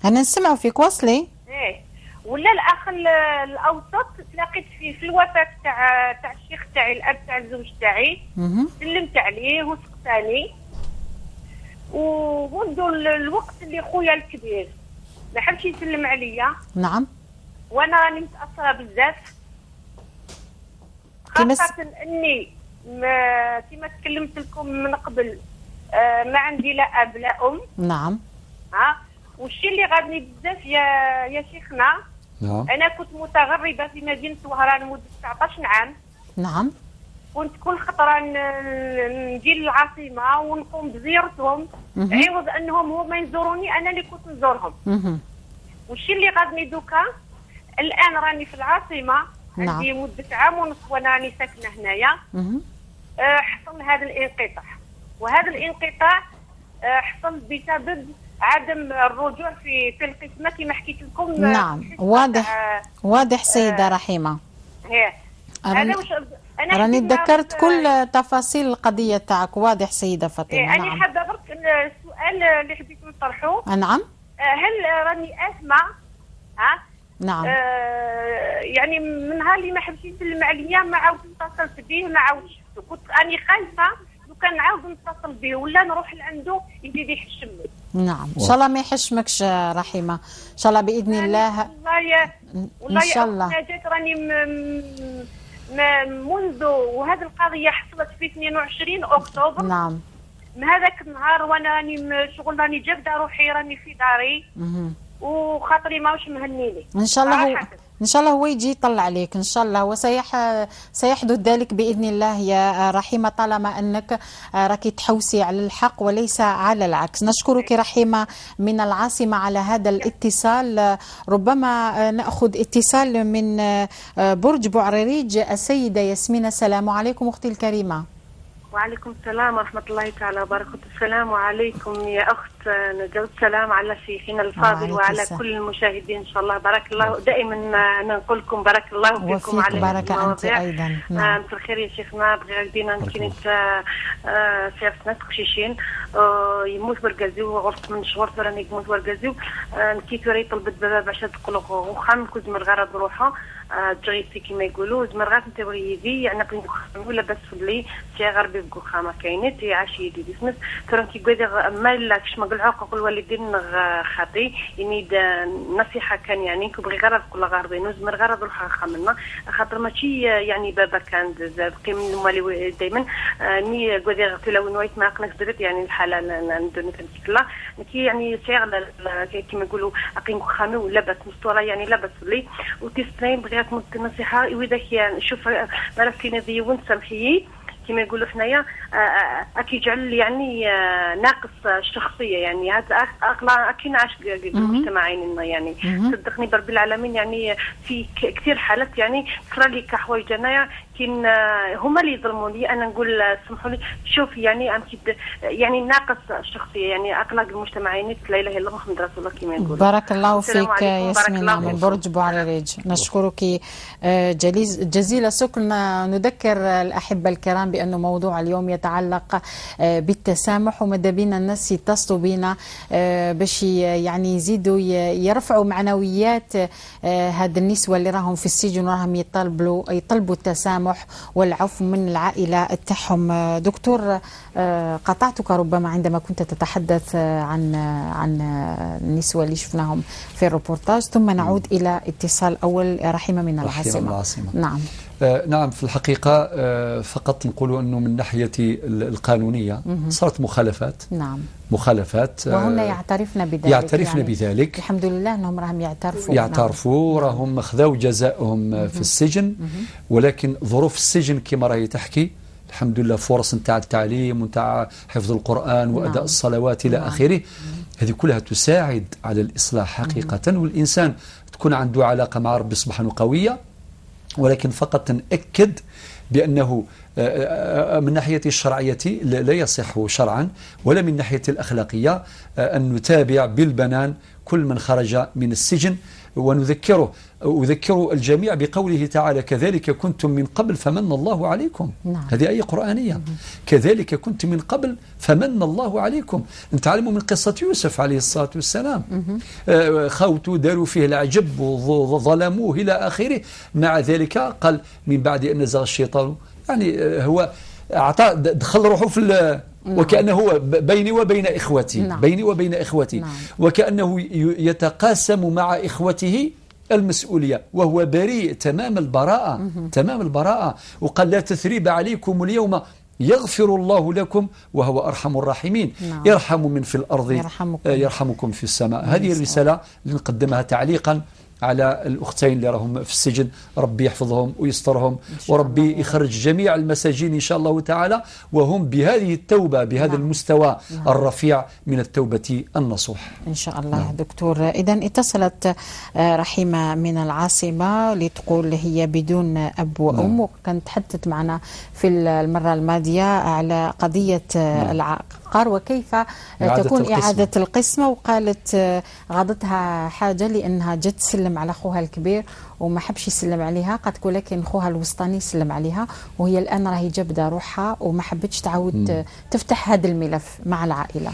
انا نسمع فيك، واصلي. ايه. ولا الاخ الاوسط تلاقيت فيه في الوفاة تاع الشيخ تاعي، الاب تاع الزوج تاعي. سلمت عليه وسقساني. ومنذ الوقت اللي خويا الكبير ما حبش يسلم عليا. نعم. وانا راني متاثرة بزاف، خاصة اني كما تكلمت لكم من قبل ما عندي لا اب لا ام. نعم. ها والشيء اللي غادني بزاف يا شيخنا. نعم. انا كنت متغربه في مدينة وهران مده 19 عام. نعم. كنت كل خطره نجي للعاصمه ونقوم بزيارتهم، عوض انهم هما يزوروني انا اللي كنت نزورهم. والشيء اللي غادني دوكا الان راني في العاصمة. نعم. عندي مده عام ونص وانا راني ساكنة هنايا. حصل هذا الانقطاع، وهذا الانقطاع حصل بسبب عدم الرجوع في القسمة كما حكيت لكم. نعم واضح، واضح سيده رحيمه. هذا أنا راني تذكرت كل تفاصيل القضية تاعك، واضح سيده فاطمة. انا نعم. حابة برك السؤال اللي حبيت نطرحه. نعم. هل راني اثمه؟ ها نعم. يعني من نهار اللي ما حبش يسلم عليا ما عاودت اتصلت به، ما عاودت شفته، كنت اني خايفة لو كان نعاود نتصل به ولا نروح لعنده يزيد يحشمني. نعم ان شاء الله ما يحشمكش رحيمه، ان شاء الله باذن الله. والله يا نجاة راني منذ وهذه القضية حصلت في 22 اكتوبر. نعم. من هذاك النهار وانا راني شغل راني جابده روحي، راني في داري وخاطري ماهوش مهنيني. ان شاء الله ان شاء الله هو يجي يطلع عليك ان شاء الله، وسيحدث ذلك باذن الله يا رحيمه، طالما انك راكي تحوسي على الحق وليس على العكس. نشكرك رحيمه من العاصمة على هذا الاتصال. ربما ناخذ اتصال من برج بوعريريج، السيدة ياسمين. السلام عليكم اختي الكريمة. وعليكم السلام ورحمة الله تعالى وبركاته. السلام عليكم يا أخت نجاة، السلام على شيخنا الفاضل وعلى كل المشاهدين إن شاء الله. بارك الله، دائما نقول لكم بارك الله فيكم على بارك أنت أيضا. نعم. مساء الخير يا شيخنا، بغير دينا كنت سيرتنا تقشيشين يموت ورقازيو غرفت من شهور راني يموت ورقازيو نكيت وري طلبت بابا باش تقلق وخام كنت من غرض روحه جريتي كما يقولوا زمرغات نتبغي يدي يعني قلت ولا بس فضلي تي غربي بكوخه ما كاينه تي عاش يدي ديسمس ترى كي قادر ما لا كش ما قال عقوق الوالدين خاطي يعني نصيحة كان يعني كبغي غرض كل غرضين زمر غرض روحها خمنا خاطر ماشي يعني بابا كان بقي من المالي دائما ني قادر تلون وايت ما عقلك درت يعني الحالة ندوني فهمتك كي يعني سيغ كما يقولوا اقيم خامي ولا بس مستورة يعني لا بس لي وتسنين بغيت نصيحة وإذا يعني شوف مالك ذي سامحيي كما يقولوا حنايا كيجعل يعني ناقص الشخصية يعني هذا اغلى كي عاش المجتمعين يعني صدقني برب العالمين يعني في كثير حالات يعني صرا لي كحوايج انايا كاين هما اللي يظلموني انا نقول سمحوا لي شوف يعني يعني ناقص الشخصية يعني اخلاق المجتمعين لا اله الا الله محمد رسول الله كما يقولوا. بارك الله فيك ياسمين من برج بوعريريج، نشكرك جزيل الشكر. نذكر الاحبة الكرام بأن موضوع اليوم يتعلق بالتسامح، وماذا بينا الناس يتصلوا بينا باش يعني يزيدوا يرفعوا معنويات هاد النسوة اللي راهم في السجن وراهم يطلبوا التسامح والعفو من العائلة تاعهم. دكتور، قطعتك ربما عندما كنت تتحدث عن النسوة اللي شفناهم في الروبورتاج، ثم نعود إلى اتصال أول رحيمة من العاصمة. نعم. نعم، في الحقيقة فقط نقول أنه من ناحية القانونية صارت مخالفات. نعم، مخالفات، وهن يعترفن بذلك. يعترفن يعني بذلك، الحمد لله أنهم راهم يعترفوا. يعترفوا، راهم خذاو جزاءهم في السجن، ولكن ظروف السجن كما راهي تحكي الحمد لله فرص نتاع التعليم ونتاع حفظ القرآن وأداء الصلوات إلى آخره، هذه كلها تساعد على الإصلاح حقيقة، والإنسان تكون عنده علاقة مع ربي سبحانه قوية. ولكن فقط نأكد بأنه من ناحية الشرعية لا يصح شرعا، ولا من ناحية الأخلاقية أن نتابع بالبنان كل من خرج من السجن، ونذكره أذكر الجميع بقوله تعالى: كذلك كنتم من قبل فمن الله عليكم. نعم. هذه آية قرآنية. كذلك كنتم من قبل فمن الله عليكم. نتعلم من قصة يوسف عليه الصلاة والسلام، خوتوا داروا فيه العجب وظلموه إلى آخره، مع ذلك قال من بعد أن نزغ الشيطان، يعني هو أعطى دخل روحه في وكأنه هو بيني وبين إخوتي. نعم. بيني وبين إخوتي. نعم. وكأنه يتقاسم مع إخوته المسؤولية وهو بريء تمام البراءة. تمام البراءة. وقال: لا تثريب عليكم اليوم يغفر الله لكم وهو أرحم الراحمين. نعم. يرحم من في الأرض يرحمكم في السماء. هذه الرسالة اللي نقدمها تعليقا على الأختين اللي راهم في السجن، ربي يحفظهم ويسترهم، وربي يخرج جميع المساجين إن شاء الله تعالى وهم بهذه التوبة، بهذا نعم. المستوى نعم. الرفيع من التوبة النصوح إن شاء الله. نعم. دكتور، إذا اتصلت رحيمة من العاصمة لتقول هي بدون أب وأم. نعم. وكانت تحدثت معنا في المرة الماضية على قضية نعم. العقار وكيف تكون إعادة القسمة. وقالت غاضتها حاجة لأنها جت تسلم على أخوها الكبير وما حبش يسلم عليها، قالت ولكن خوها الوسطاني سلم عليها، وهي الآن راهي جابدة روحها وما حبتش تعاود تفتح هذا الملف مع العائلة.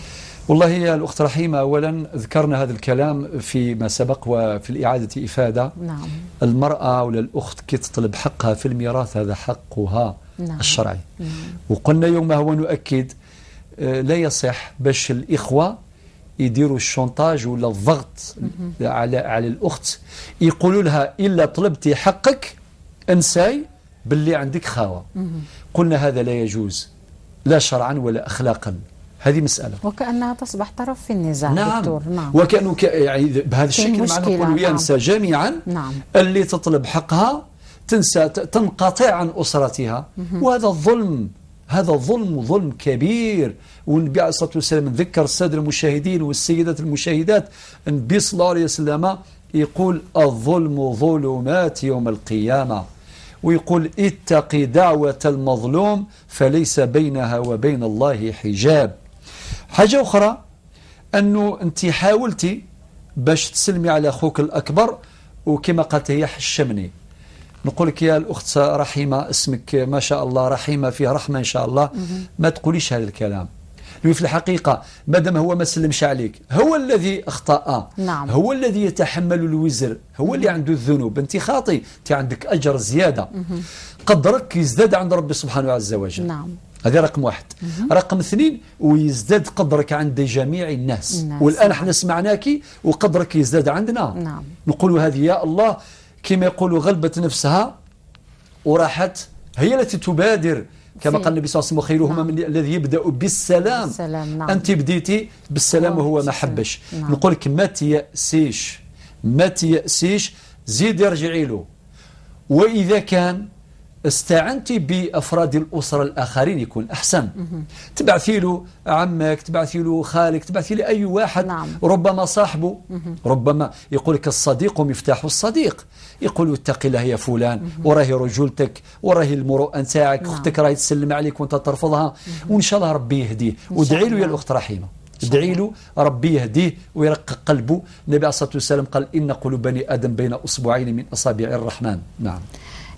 والله يا الأخت رحيمة، أولا ذكرنا هذا الكلام فيما سبق وفي الإعادة إفادة. نعم. المرأة ولا الأخت كي تطلب حقها في الميراث هذا حقها. نعم. الشرعي. نعم. وقلنا يوم هو نؤكد لا يصح باش الإخوة يديروا ال chantage ولا الضغط على الأخت، يقولوا لها إلا طلبتي حقك انساي باللي عندك خاوة. قلنا هذا لا يجوز لا شرعا ولا أخلاقا. هذه مسألة وكأنها تصبح طرف في النزاع. نعم. دكتور. نعم. وكأنه يعني بهذا الشكل معنا نقول ينسى. نعم. جميعا. نعم. اللي تطلب حقها تنسى، تنقطع عن أسرتها. وهذا الظلم، هذا ظلم، ظلم كبير. والنبي عليه الصلاة والسلام نذكر السادة المشاهدين والسيدات المشاهدات، النبي صلى الله عليه وسلم يقول الظلم ظلمات يوم القيامة، ويقول اتقي دعوة المظلوم فليس بينها وبين الله حجاب. حاجة أخرى أنه أنت حاولتي باش تسلمي على أخوك الأكبر وكما قالت هي حشمني. نقول لك يا الأخت رحيمة، اسمك ما شاء الله رحيمة، فيه رحمة إن شاء الله، ما تقوليش هذا الكلام. في الحقيقة ما دام هو ما سلمش عليك هو الذي أخطأ. نعم. هو الذي يتحمل الوزر، هو اللي عنده الذنوب، أنت خاطي، أنت عندك أجر زيادة، قدرك يزداد عند ربي سبحانه عز وجل. نعم. هذا رقم واحد. رقم اثنين، ويزداد قدرك عند جميع الناس. والآن احنا سمعناك وقدرك يزداد عندنا. نعم. نقول هذه يا الله كما يقولوا غلبت نفسها وراحت، هي التي تبادر كما قال النبي صلى الله عليه وسلم خيرهما. نعم. من الذي يبدأ بالسلام. نعم. أنت بديتي بالسلام وهو ما حبش. نعم. نقول لك ما تيأسيش، ما تيأسيش، زيد ارجعي له. وإذا كان استعنتي بأفراد الأسرة الآخرين يكون أحسن. تبعثي له عمك، تبعثي له خالك، تبعثي له أي واحد. نعم. ربما صاحبه. ربما يقول لك الصديق مفتاح الصديق، يقول اتق الله يا فلان، وراهي رجولتك، وراهي المروءة نتاعك. نعم. أختك راهي تسلم عليك وأنت ترفضها. وإن شاء الله ربي يهديه. وادعي له يا الأخت رحيمة، ادعي له ربي يهديه ويرقق قلبه. النبي عليه الصلاة والسلام قال إن قلوب بني آدم بين أصبعين من أصابع الرحمن. نعم.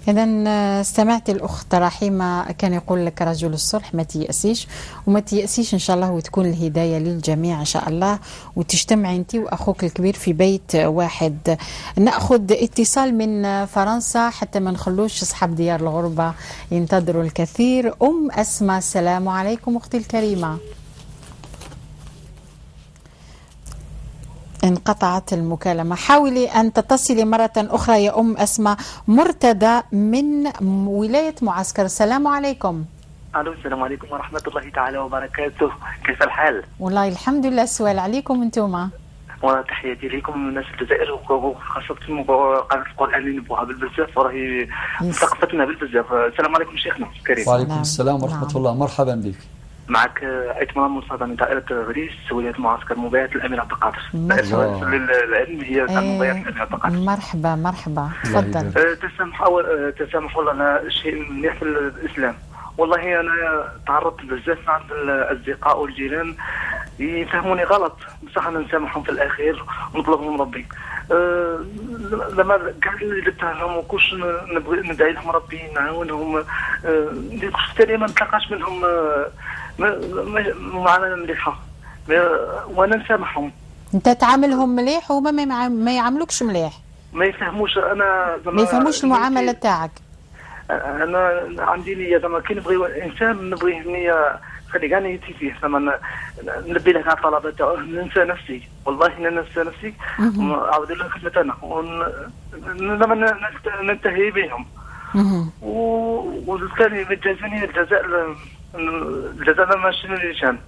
إذا استمعت الأخت رحيمة، كان يقول لك رجل الصلح ما تيأسيش، وما تيأسيش إن شاء الله، وتكون الهداية للجميع إن شاء الله، وتجتمع أنت وأخوك الكبير في بيت واحد. نأخذ اتصال من فرنسا حتى ما نخلوش أصحاب ديار الغربة ينتظروا الكثير. أم أسماء، السلام عليكم أختي الكريمة. انقطعت المكالمة، حاولي أن تتصلي مرة أخرى يا أم أسماء. مرتدى من ولاية معسكر، السلام عليكم. ألو، السلام عليكم ورحمة الله تعالى وبركاته، كيف الحال؟ والله الحمد لله. السؤال عليكم أنتم. وتحياتي لكم من الناس الجزائر، وخاصة قناة القرآن اللي نبغوها بالبزاف وراهي ثقفتنا بالبزاف. السلام عليكم شيخنا الكريم. وعليكم السلام ورحمة الله، مرحبا بك. معك ايتمان مصطفى من دائرة غريس، ولاية معسكر، مبايعة الأمير عبد القادر. للعلم هي مبايعة الأمير عبد القادر. مرحبا مرحبا، تفضل. تسامح والله شيء مليح في الإسلام. والله أنا تعرضت بزاف عند الأصدقاء والجيران يفهموني غلط، بصح أنا نسامحهم في الأخير ونطلبهم ربي. لما كاع اللي درتها لهم وكلش نبغي ندعي لهم ربي نعاونهم، بالتالي ما نتلاقاش منهم معاملة مليحة وانا نسامحهم. انت تعاملهم مليح وهما ما يعاملوكش مليح، ما يفهموش. انا ما يفهموش المعاملة تاعك. انا عندي نيه زعما كي نبغي انسان نبغيه نيه خلي كاع نيتي فيه، زعما نلبي له كاع الطلبات تاعو، ننسى نفسي، والله ننسى نفسي ونعاود له خدمة انا زعما ننتهي بهم. وثاني جازوني الجزاء، الجزاء ماشي نيشان.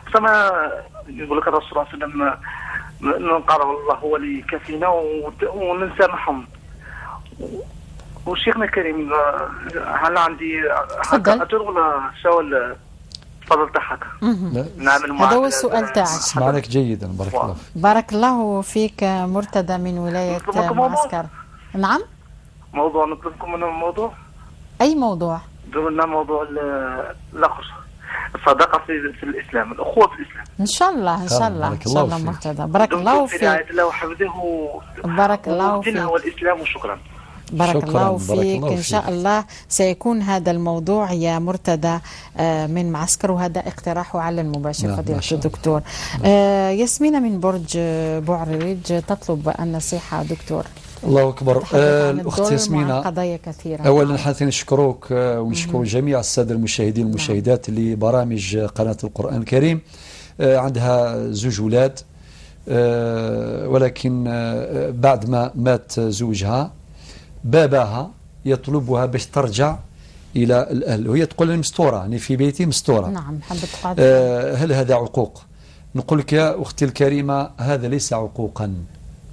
بصح ما يقول لك الرسول صلى الله عليه وسلم نقرا الله هو اللي يكفينا ونسامحهم. وشيخنا الكريم هل عندي اجر ولا شو تفضل تحك؟ نعم، هذا هو السؤال تاعك. سمعناك جيدا، بارك الله فيك. بارك الله فيك مرتدى من ولاية معسكر. نعم، موضوع نطلبكم من الموضوع. أي موضوع؟ درنا موضوع الآخر. الصداقة في الاسلام، الاخوة في الاسلام. ان شاء الله ان شاء الله ان شاء الله مرتضى، بارك الله فيك. الله وحفظه، بارك الله فيك. هو الاسلام، وشكرا. بارك الله فيك. إن شاء الله سيكون هذا الموضوع يا مرتضى من معسكر، وهذا اقتراحه على المباشر. نعم، فضيلة الدكتور. نعم. ياسمينة من برج بوعريريج تطلب النصيحة دكتور. الله أكبر. الأخت ياسمينة، قضايا كثيرة. أولا حتى نشكرك ونشكر جميع السادة المشاهدين والمشاهدات لبرامج قناة القرآن الكريم. عندها زوج أولاد، ولكن بعد ما مات زوجها باباها يطلبها باش ترجع الى الاهل، وهي تقول لي مستورة، يعني في بيتي مستورة. نعم، حابة تقعد. هل هذا عقوق؟ نقول لك يا اختي الكريمة، هذا ليس عقوقا.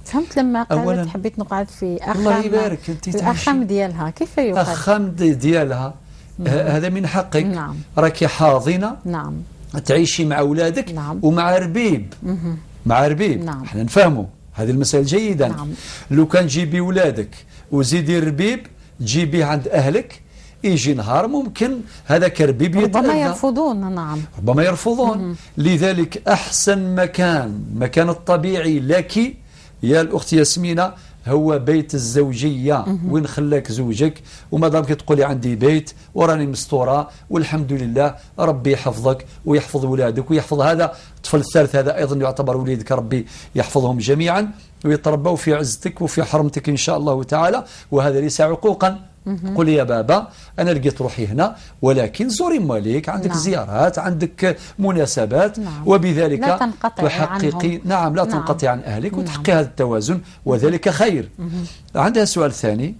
فهمت لما قالت حبيت نقعد في أخام، الله يبارك، انت الاخام ديالها، كيف يقال؟ اخام ديالها، هذا من حقك. نعم. راكي حاضنة. نعم. تعيشي مع اولادك. نعم. ومع ربيب. مع ربيب. نعم. احنا نفهموا هذه المسائل جيدا. نعم. لو كان جيبي اولادك وزيدي الربيب تجيبيه عند أهلك، يجي نهار ممكن هذاك الربيب يتأذى، ربما يرفضون. نعم، ربما يرفضون. لذلك أحسن مكان، مكان الطبيعي لك يا الأخت ياسمينة، هو بيت الزوجية. وين خلاك زوجك، وما دامك تقولي عندي بيت وراني مستورة والحمد لله، ربي يحفظك ويحفظ ولادك ويحفظ هذا الطفل الثالث، هذا أيضا يعتبر وليدك، ربي يحفظهم جميعا ويتربوا في عزتك وفي حرمتك إن شاء الله تعالى. وهذا ليس عقوقا. قل يا بابا أنا لقيت روحي هنا، ولكن زوري مواليك، عندك. نعم. زيارات، عندك مناسبات. نعم. وبذلك لا تنقطع تحققي عنهم. نعم، لا. نعم. تنقطع عن أهلك. نعم. وتحققي هذا التوازن، وذلك خير. عندها سؤال ثاني.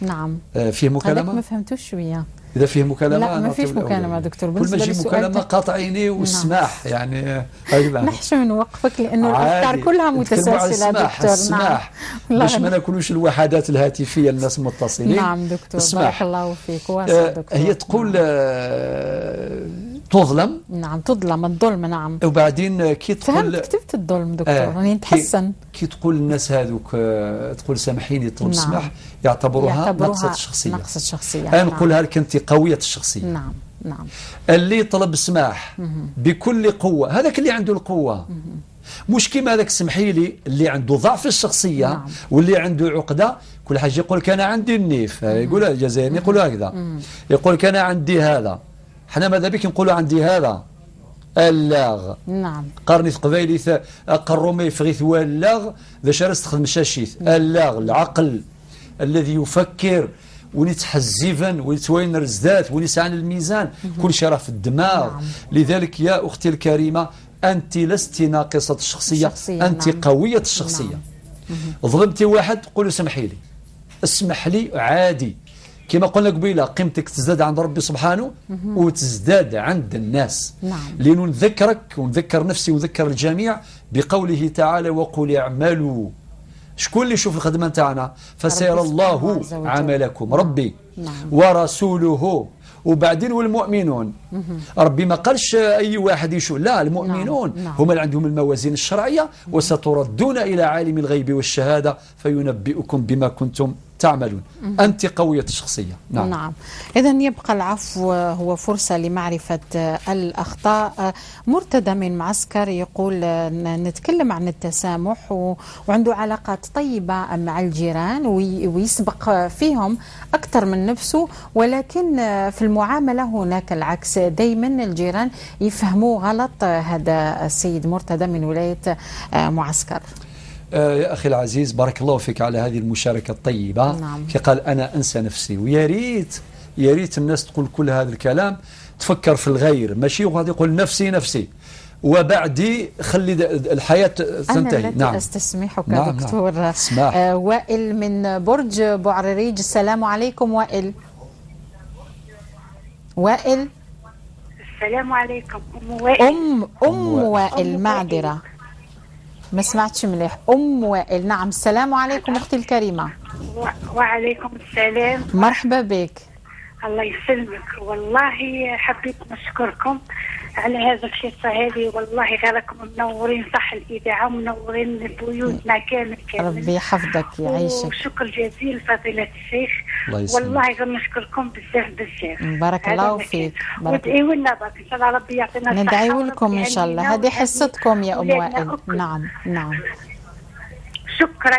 نعم. فيه مكالمة؟ ما فهمتوش شوية. إذا فيه مكالمة؟ لا، ما فيش مكالمة دكتور. كل ما يجي مكالمة قاطعيني والسماح. نعم. يعني نحشم نوقفك لأنه الأفكار كلها متسلسلة دكتور. السماح. نعم. باش ما ناكلوش الوحدات الهاتفية الناس متصلين. نعم دكتور، بارك الله فيك. واصل دكتور. هي تقول. تظلم. نعم، تظلم، الظلم. نعم. وبعدين كي تقول، فهمت، كتبت الظلم دكتور، يعني نتحسن. كي تقول الناس هذوك، تقول سامحيني، تطلب. نعم. سماح، يعتبروها نقصة الشخصية. نقصة الشخصية. أنا نقولها لك أنت قوية الشخصية. نعم نعم. اللي طلب سماح بكل قوة، هذاك اللي عنده القوة. مش كيما هذاك، سمحي لي، اللي عنده ضعف الشخصية. نعم. واللي عنده عقدة، كل حاجة يقول لك أنا عندي النيف، يقول الجزائريين يقولوا هكذا، يقول لك أنا عندي هذا. حنا ماذا بك نقولوا عندي هذا اللاغ. نعم. قرني قبايلي قرومي فغيث واللاغ ذا شارس تخدم شاشيث. اللاغ، العقل الذي يفكر ونتحزفا ونتوين رزدات ونسعى الميزان، كل شيء راه في الدماغ. نعم. لذلك يا أختي الكريمة، أنت لست ناقصة الشخصية، أنت. نعم. قوية الشخصية. نعم. ظلمتي واحد، قولوا سمحي لي، اسمح لي، عادي. كما قلنا قبيلة، قيمتك تزداد عند ربي سبحانه وتزداد عند الناس. نعم. لأنه نذكرك ونذكر نفسي ونذكر الجميع بقوله تعالى: وقل اعملوا. شكون اللي يشوف الخدمة نتاعنا؟ فسيرى الله عملكم. ربي. نعم. ورسوله، وبعدين والمؤمنون. ربي ما قالش اي واحد يشوف، لا، المؤمنون. نعم. هم اللي عندهم الموازين الشرعية. وستردون الى عالم الغيب والشهادة فينبئكم بما كنتم تعملون. أنت قوية الشخصية. نعم، نعم. إذا يبقى العفو هو فرصة لمعرفة الأخطاء. مرتدى من معسكر يقول نتكلم عن التسامح، وعنده علاقات طيبة مع الجيران ويسبق فيهم أكثر من نفسه، ولكن في المعاملة هناك العكس، دايما الجيران يفهموا غلط. هذا السيد مرتدى من ولاية معسكر. يا أخي العزيز، بارك الله فيك على هذه المشاركة الطيبة. نعم. قال أنا أنسى نفسي، ويا ريت يا ريت الناس تقول كل هذا الكلام، تفكر في الغير، ماشي وغادي يقول نفسي نفسي وبعدي خلي الحياة تنتهي. أنا نعم. أستسمحك. نعم دكتور. نعم. وائل من برج بوعريريج، السلام عليكم وائل. وائل. السلام عليكم، أم وائل. أم وائل، معذرة ما سمعتش مليح. أم وائل، نعم. السلام عليكم أختي الكريمة. وعليكم السلام. مرحبا بك. الله يسلمك. والله حبيت نشكركم على هذا الحصة هذه، والله غيركم منورين صح الإذاعة ومنورين بيوتنا كامل كامل. ربي يحفظك يعيشك. وشكر جزيل فضيلة الشيخ. والله غير نشكركم بزاف بزاف. بارك الله فيك. ودعيوا لنا برك ان شاء الله ربي يعطينا الصحة. ندعيو لكم ان شاء الله، هذه حصتكم يا ام وائل. نعم نعم. شكرا.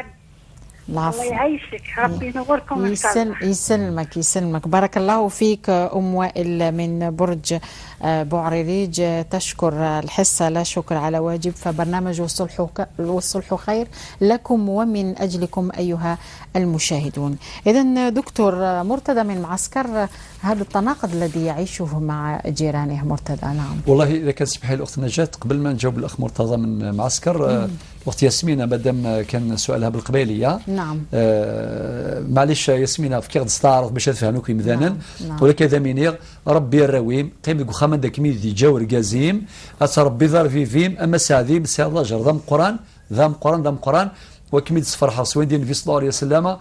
العفو. الله يعيشك، ربي ينوركم ان شاء الله. يسلمك يسلمك. بارك الله فيك ام وائل من برج بوعريريج، تشكر الحصة لا شكر على واجب، فبرنامج والصلح خير لكم ومن اجلكم ايها المشاهدون. اذا دكتور مرتضى من معسكر، هذا التناقض الذي يعيشه مع جيرانه مرتضى. نعم. والله اذا كان تسمحي الاخت نجاة قبل ما نجاوب الاخ مرتضى من معسكر، الاخت ياسمينه مادام كان سؤالها بالقبيليه. نعم. معليش ياسمينه في كي تستعرض باش تفهموا كي مذانا. نعم. نعم. ولكن هذا منير ربي الرويم قيم وخا داك ميد دي جاور كازيم ربي ضار في فيم اما سعديم سي الله جر ذم قران ذم قران ذم قران وكميد صفر حصوين ديال النبي صلى الله عليه وسلم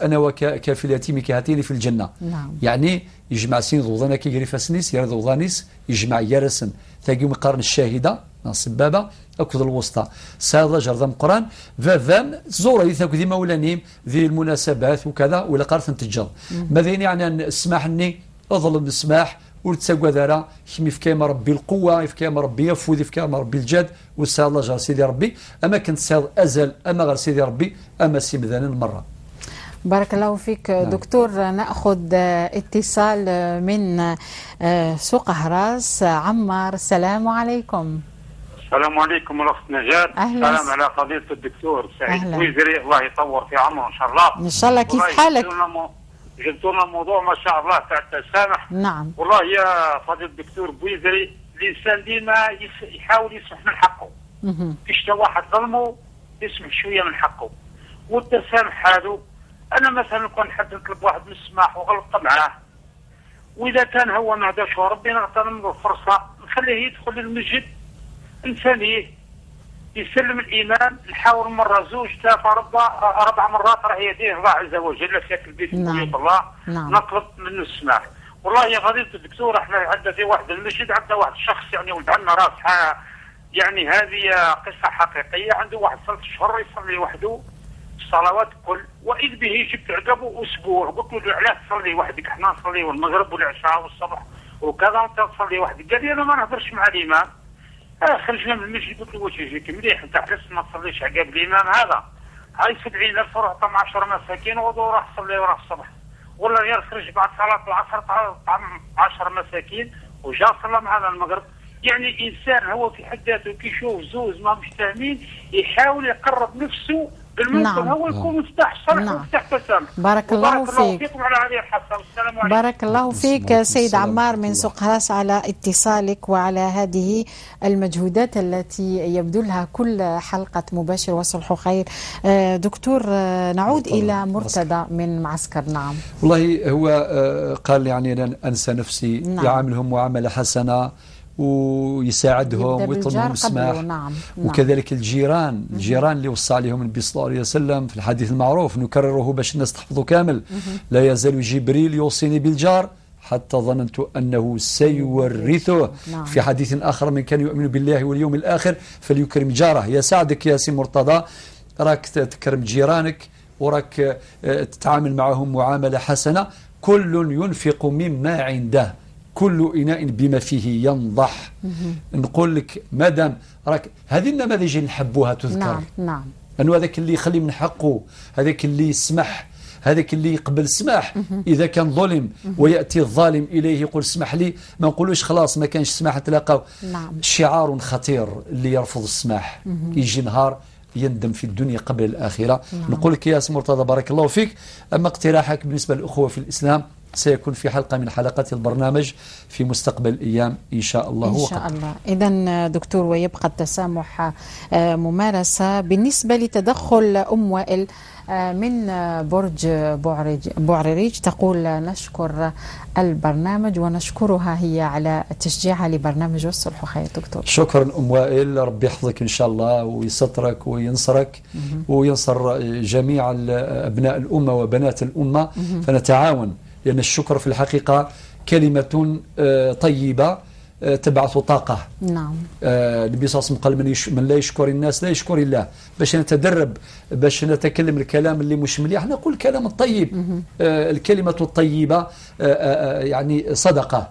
انا وكافل اليتيم كهاتين في الجنة. نعم. يعني يجمع سين ضوضانا كي فاسنيس يا ضوضانيس يجمع يرسن تاقي مقارن الشاهده السبابة اكد الوسطى ساده جر قران فافام زوري ذاك ذي مولانيم ذي المناسبات وكذا ولا قارث تجر ماذا يعني السماح ني اظلم السماح ورتساكوا ذرا كيما يفكا ربي القوة يفكا ربي يفوذ يفكا ربي الجد وسال الله جار سيدي ربي اما كنت سال ازل اما غير سيدي ربي اما سي مذانا مرة. بارك الله فيك. نعم. دكتور ناخذ اتصال من سوق هراس. عمار، السلام عليكم. السلام عليكم الاخت نجاة. أهلا. السلام على فضيلة الدكتور سعيد بويزري، الله يطور في عمره ان شاء الله. ان شاء الله. كيف حالك؟ جبتوا لنا موضوع ما شاء الله تاع التسامح. نعم. والله يا فضيلة الدكتور بويزري الانسان ديما يحاول يسمح من حقه. كي واحد ظلمه يسمح شوية من حقه. والتسامح هذا انا مثلا كون نحب نطلب واحد من السماح وغلطت معاه، واذا كان هو ما عندوش ربي نغتنم له الفرصة نخليه يدخل للمسجد نسانيه يسلم الامام، نحاول مرة زوج ثلاثة اربع مرات راه يديه الله عز وجل في البيت. نعم. الله. نعم. نطلب منه السماح. والله يا فضيلة الدكتور احنا عندنا في واحد المسجد عندنا واحد الشخص يعني ولد عمنا راس يعني هذه قصة حقيقية، عنده واحد 3 شهور يصلي وحده الصلوات كل، واذ به جبت عقبه اسبوع قلت له علاش تصلي وحدك؟ احنا نصلي المغرب والعشاء والصبح وكذا وانت تصلي وحدك. قال لي انا ما نهضرش مع الامام. خرجنا من المسجد قلت له واش يجيك مليح انت علاش ما تصليش عقاب الامام هذا؟ هاي 70,000 روح طعم 10 مساكين وغدو راح صلي وراه الصبح. ولا غير خرج بعد صلاة العصر طعم 10 مساكين وجا صلى معنا المغرب. يعني الانسان هو في حد ذاته كي يشوف زوز ما مش فاهمين يحاول يقرب نفسه بالممكن. نعم. هو يكون مفتاح صلح. نعم. ومفتاح تسامح. بارك الله فيك. فيكم على هذه الحصة والسلام عليكم. بارك الله فيك سيد عمار من سوق هراس على اتصالك وعلى هذه المجهودات التي يبذلها كل حلقة مباشر وصلح خير. دكتور نعود إلى مرتضى من معسكر. نعم. والله هو قال يعني لن أنسى نفسي. نعم. يعاملهم معاملة حسنة ويساعدهم ويطلب منهم السماح. نعم. نعم. وكذلك الجيران، الجيران اللي وصى عليهم النبي صلى الله عليه وسلم في الحديث المعروف نكرره باش الناس تحفظه كامل. لا يزال جبريل يوصيني بالجار حتى ظننت أنه سيورثه. نعم. في حديث آخر من كان يؤمن بالله واليوم الآخر فليكرم جاره. يا سعدك يا سي مرتضى، راك تكرم جيرانك وراك تتعامل معهم معاملة حسنة. كل ينفق مما عنده، كل إناء بما فيه ينضح. نقول لك مادام راك هذه النماذج اللي نحبوها تذكر. نعم. نعم. أنه هذاك اللي يخلي من حقه، هذاك اللي يسمح، هذاك اللي يقبل سماح إذا كان ظلم ويأتي الظالم إليه يقول اسمح لي، ما نقولوش خلاص ما كانش سماح تلاقاو. نعم. شعار خطير اللي يرفض السماح يجي نهار يندم في الدنيا قبل الآخرة. نعم. نقول لك يا سي مرتضى بارك الله فيك. أما اقتراحك بالنسبة للأخوة في الإسلام سيكون في حلقة من حلقات البرنامج في مستقبل الأيام إن شاء الله. إن شاء الله. إذا دكتور ويبقى التسامح ممارسة. بالنسبة لتدخل أم وائل من برج بوعريريج تقول نشكر البرنامج ونشكرها هي على تشجيعها لبرنامج والصلح خير. دكتور شكرا أم وائل، ربي يحفظك إن شاء الله ويسترك وينصرك وينصر جميع أبناء الأمة وبنات الأمة. فنتعاون، لأن الشكر في الحقيقة كلمة طيبة تبعث طاقة. نعم. النبي صلى الله عليه وسلم قال من لا يشكر الناس لا يشكر الله. باش نتدرب، باش نتكلم الكلام اللي مش مليح نقول الكلام الطيب. الكلمة الطيبة يعني صدقة،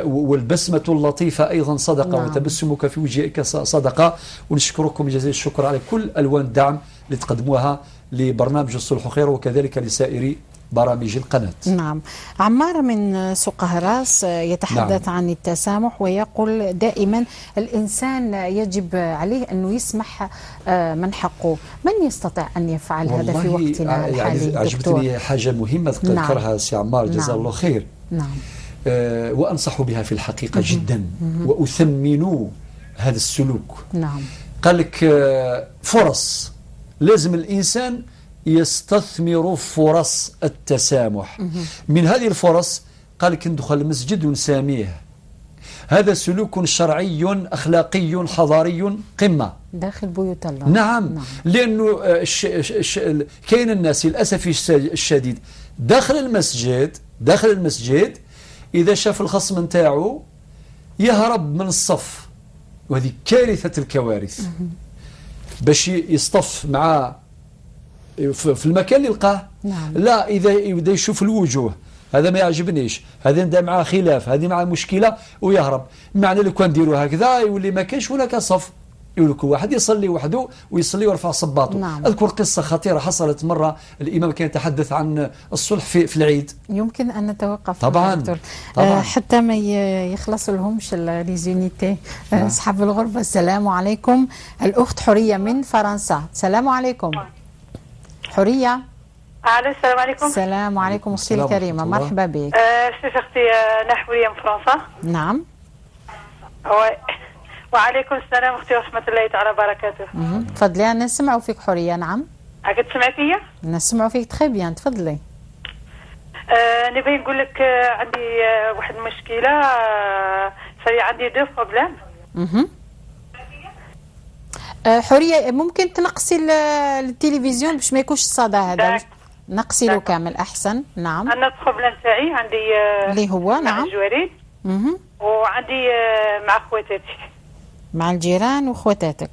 والبسمة اللطيفة أيضا صدقة. نعم. وتبسمك في وجهك صدقة. ونشكركم جزيل الشكر على كل ألوان الدعم اللي تقدموها لبرنامج الصلح خير وكذلك لسائر برامج القناة. نعم. عمار من سوق هراس يتحدث. نعم. عن التسامح ويقول دائما الإنسان يجب عليه أنه يسمح من حقه. من يستطيع أن يفعل هذا في وقتنا الحالي؟ يعني عجبتني حاجة مهمة ذكرها سي عمار، جزاه الله خير. نعم. وأنصح بها في الحقيقة جدا، وأثمن هذا السلوك. نعم. قال لك فرص، لازم الإنسان يستثمر فرص التسامح. من هذه الفرص قال لك ندخل المسجد ونساميه. هذا سلوك شرعي أخلاقي حضاري قمة داخل بيوت الله. نعم. نعم. لأنه كاين الناس للأسف الشديد داخل المسجد، داخل المسجد إذا شاف الخصم نتاعو يهرب من الصف، وهذه كارثة الكوارث. باش يصطف مع في المكان اللي لقاه. نعم. لا، إذا يبدا يشوف الوجوه، هذا ما يعجبنيش، هذا عنده معاه خلاف، هذه معاه مشكلة، ويهرب. معنى لو كان نديروا هكذا يولي ما كاينش هناك صف، يقول كل واحد يصلي وحده ويصلي ويرفع صباطه. نعم. أذكر قصة خطيرة حصلت مرة، الإمام كان يتحدث عن الصلح في العيد. يمكن أن نتوقف طبعا, طبعا. حتى ما يخلص لهمش les unités. أصحاب الغربة. السلام عليكم. الأخت حورية من فرنسا، السلام عليكم. حورية. السلام عليكم. السلام عليكم أختي الكريمة، مرحبا بك. شوف أختي، أنا حورية من فرنسا. نعم. وعليكم السلام اختي ورحمة الله تعالى وبركاته. تفضلي، انا نسمعوا فيك حورية. نعم. راك تسمعي فيا؟ نسمعوا فيك très bien، تفضلي. نبغي نقول لك عندي واحد المشكلة، صاري عندي deux problèmes. حورية ممكن تنقصي التلفزيون باش ما يكونش الصدى هذا، نقصي له كامل احسن. نعم. انا ال problème تاعي عندي اللي هو نعم الجوارين، وعندي مع خواتاتي، مع الجيران وخواتاتك.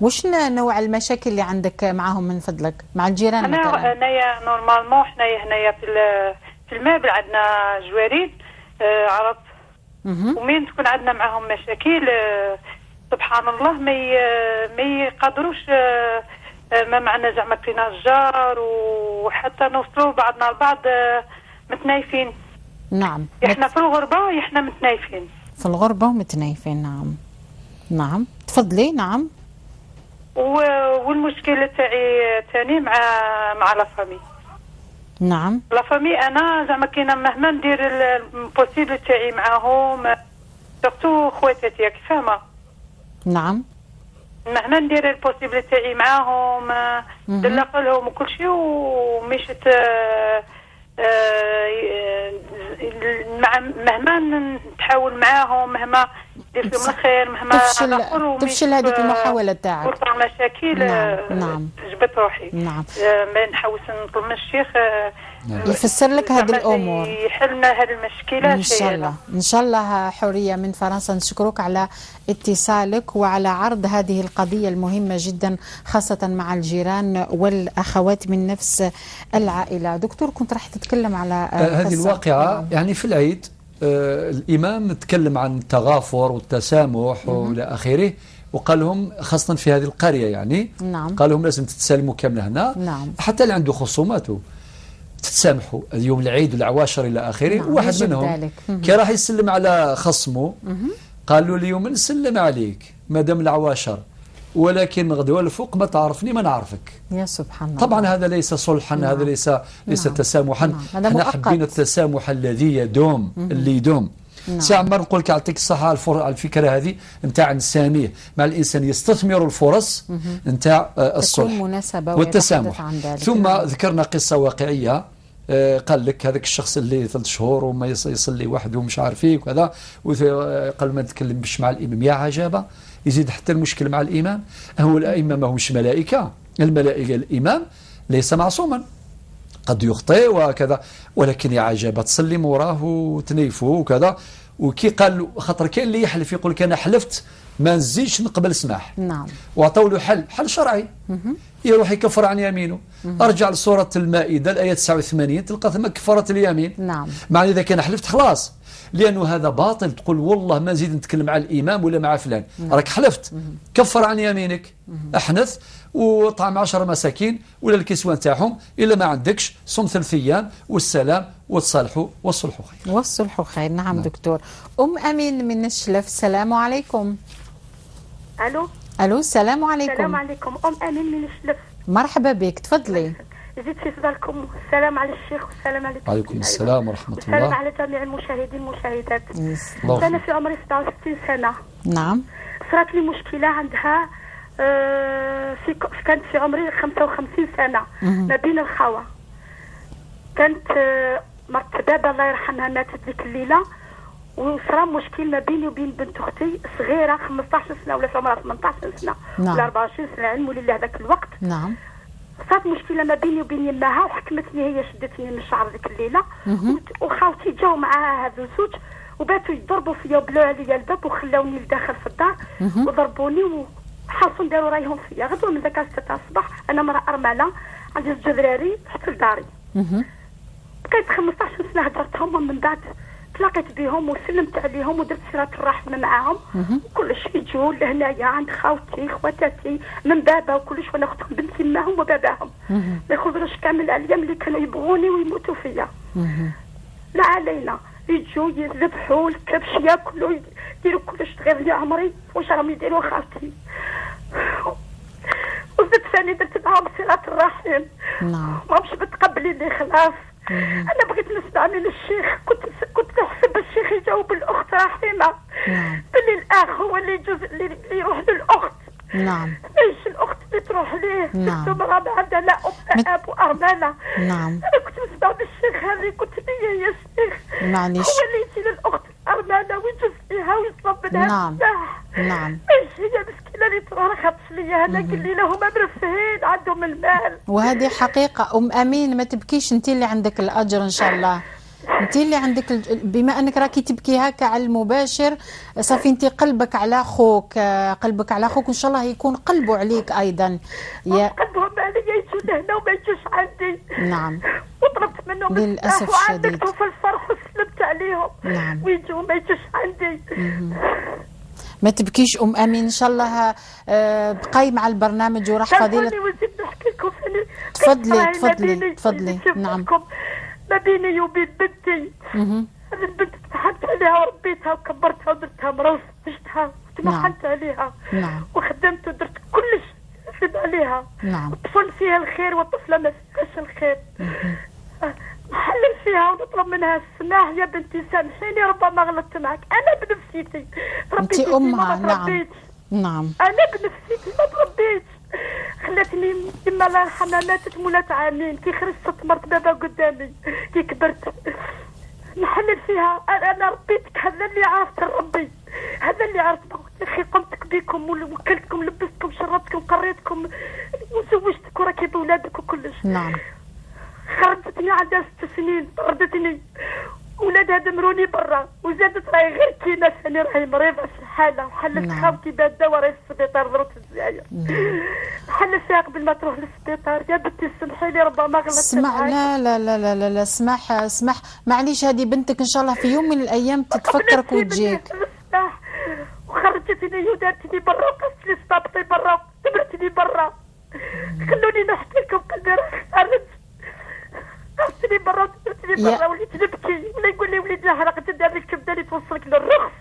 واش نوع المشاكل اللي عندك معاهم من فضلك مع الجيران مثلا؟ انايا normalement حنايا هنايا في ال immeuble عندنا جوارين عرب، ومين تكون عندنا معاهم مشاكل سبحان الله ما يقدروش، ما معنا زعما كاين الجار، وحتى نوصلوا بعضنا البعض متنايفين. نعم. احنا في الغربة احنا متنايفين. في الغربة ومتنايفين. نعم. نعم تفضلي. نعم. والمشكلة تاعي ثاني مع la famille. نعم. la famille انا زعما كاينه مهما ندير ال possible تاعي معاهم، surtout خواتاتي، راك فاهمه؟ نعم. مهما ندير ال possible تاعي معاهم ندلق لهم وكل شيء، ومشت مهما نتحاول معاهم، مهما ندير فيهم الخير، مهما تفشل هذيك المحاولة تاعك ورطع مشاكل. نعم. نعم. جبت روحي. نعم. ما نحاول نطلب من الشيخ يفسر لك هذه الامور، يحلنا هذه المشكلة ان شاء الله. ان شاء الله. حورية من فرنسا، نشكرك على اتصالك وعلى عرض هذه القضية المهمة جدا، خاصة مع الجيران والاخوات من نفس العائلة. دكتور، كنت راح تتكلم على هذه الواقعة. نعم. يعني في العيد الامام تكلم عن التغافر والتسامح والى اخره، وقال لهم خاصة في هذه القرية يعني. نعم. قال لهم لازم تتسالموا كامل هنا. نعم. حتى اللي عنده خصوماته تتسامحوا اليوم العيد والعواشر الى اخره. نعم. واحد منهم كي راح يسلم على خصمه قال له اليوم نسلم عليك مادام العواشر، ولكن غدوه الفوق ما تعرفني ما نعرفك. يا سبحان الله. طبعا هذا ليس صلحا. نعم. هذا ليس نعم. تسامحا. نعم. احنا حبينا التسامح الذي يدوم. اللي يدوم. نعم. سي عمار نقول لك يعطيك الصحة على الفكرة هذه نتاع نساميه مع الانسان يستثمر الفرص نتاع الصلح والتسامح. عن ذلك. ثم نعم. ذكرنا قصة واقعية، قال لك هذاك الشخص اللي 3 شهور وما يصلي وحده ومش عارف ايه وكذا، وقال ما نتكلمش مع الامام. يا عجابه، يزيد حتى المشكل مع الامام. هو الائمة ما همش ملائكة، الملائكة الامام ليس معصوما، قد يخطئ وكذا، ولكن يا عجبه تصلي موراه وتنيفه وكذا. وكي قال خاطر كاين اللي يحلف يقول لك انا حلفت ما نزيدش نقبل سماح. نعم. وعطوا له حل شرعي، يروح يكفر عن يمينه. ارجع لسورة المائدة الايه 89 تلقى ثم كفارة اليمين. نعم. معنى اذا كان حلفت خلاص، لانه هذا باطل. تقول والله ما نزيد نتكلم مع الامام ولا مع فلان. نعم. راك حلفت، كفر عن يمينك، احنث وطعم 10 مساكين ولا الكسوة نتاعهم، الا ما عندكش صوم 3 ايام والسلام، وتصالحوا والصلح خير. والصلح خير. نعم. نعم دكتور. ام امين من الشلف، السلام عليكم. الو. الو، السلام عليكم. السلام عليكم، ام امين من الشلف. مرحبا بك، تفضلي. زيد في فضلكم السلام على الشيخ والسلام عليكم. وعليكم السلام ورحمة الله. والسلام على جميع المشاهدين والمشاهدات. انا في عمري 67 سنة. نعم. صارت لي مشكلة عندها كانت في عمري 55 سنة. ما بين الخوه. كانت مرت بابا الله يرحمها ماتت ذيك الليلة، وصرا مشكل ما بيني وبين بنت اختي صغيرة 15 سنة ولا في عمرها 18 سنة. نعم. ولا 24 سنة، علم لله ذاك الوقت. نعم. صارت مشكلة ما بيني وبين يماها، وحكمتني هي شدتني من الشعر ذيك الليلة. وخاوتي جاو معاها هذو الزوج وباتوا يضربوا فيا وبلعوا عليا الباب وخلاوني لداخل في الدار. وضربوني وحاصل داروا رايهم فيا. غدوه من ذاك 6 الصباح، انا مرأة ارملة عندي زوج دراري، رحت لداري. بقيت 15 سنة هجرتهم، ومن بعد تلاقيت بهم وسلمت عليهم ودرت صله الرحم معاهم. وكلش يجوا لهنايا عند خاوتي خواتاتي من بابا وكلش، وانا اختهم بنتي معاهم وباباهم. ما يخرجوش كامل عليا ملي كانوا يبغوني ويموتوا فيا. لا علينا، يجوا يذبحوا الكبش ياكلوا يديروا كلش، تغير لي عمري واش راهم يديروا خاوتي. وزدت ثاني درت معاهم صله الرحم. نعم. ماهمش متقبلين خلاص. انا بغيت نسمع من الشيخ، كنت نحسب الشيخ يجاوب الاخت رحيمه. نعم. باللي الاخ هو اللي يجوز اللي يروح للاخت. نعم. ماشي الاخت اللي تروح ليه. نعم. ما عندها لا ام لا اب وارمله. نعم. انا كنت نسمع من الشيخ هذه، كنت ليا يا شيخ. معليش. هو اللي يجي للاخت الارملة ويجوز ليها ويطلب منها. نعم. نعم. ماشي هي مسكينه اللي تروح خاطش ليا انا، قال لي هما مرفهين عندهم المال. وهذه حقيقة ام امين، ما تبكيش، انت اللي عندك الاجر ان شاء الله. انت اللي عندك بما انك راكي تبكي هكا على المباشر، صافي انت قلبك على خوك، قلبك على خوك، وان شاء الله يكون قلبه عليك ايضا. يا قلبهم عليا يجوا لهنا وما يجوش عندي. نعم. وطلبت منهم للاسف الشديد في الفرح وسلمت عليهم. نعم. ويجوا ما يجوش عندي. ما تبكيش ام امين، ان شاء الله بقاي مع البرنامج وراح فضيلة. نحكي لكم. تفضلي تفضلي تفضلي. نعم. ما بيني وبين بنتي. هذه البنت تمحنت عليها وربيتها وكبرتها ودرتها مرا وزوجتها وتمحنت عليها. نعم. وخدمت ودرت كلش خدمت عليها. نعم. الطفل فيها الخير والطفله ما فيهاش الخير. نحلل فيها ونطلب منها السماح، يا بنتي سامحيني ربما غلطت معك، انا بنفسيتي تربيتي انت امها. نعم. نعم. انا بنفسيتي ما تربيتش، خلاتني يما الله يرحمها ماتت مولات عامين، كي خرجت مرت بابا قدامي كي كبرت نحلل فيها انا ربيتك، هذا اللي عرفت نربي، هذا اللي عرفت اخي، قمت بكم وكلتكم لبستكم شربتكم قريتكم وزوجتك وراكي بولادك وكلش. نعم. خرجتني عندها 6 سنين، طردتني، ولادها دمروني برا، وزادت راهي غير كيما ثاني راهي مريضه في الحالة، وحلت نعم. خاوتي باده وراهي في السبيطار ضربت الزايا. نعم. حلت فيها قبل ما تروح للسبيطار، يا بنتي سمحي لي ربما غلطت سمع. لا لا لا لا لا, لا سمح سمح، معليش هذه بنتك ان شاء الله في يوم من الايام تتفكرك وتجيك. وخرجتني ودارتني برا وقفت لي صبابطي برا ودمرتني برا. خلوني نحكي لكم قلبي راه خرج. قصتني برا ودرتني برا وليت نبكي، ولا يقول لي وليدي حرقت دار الكبده اللي توصلك للرخص.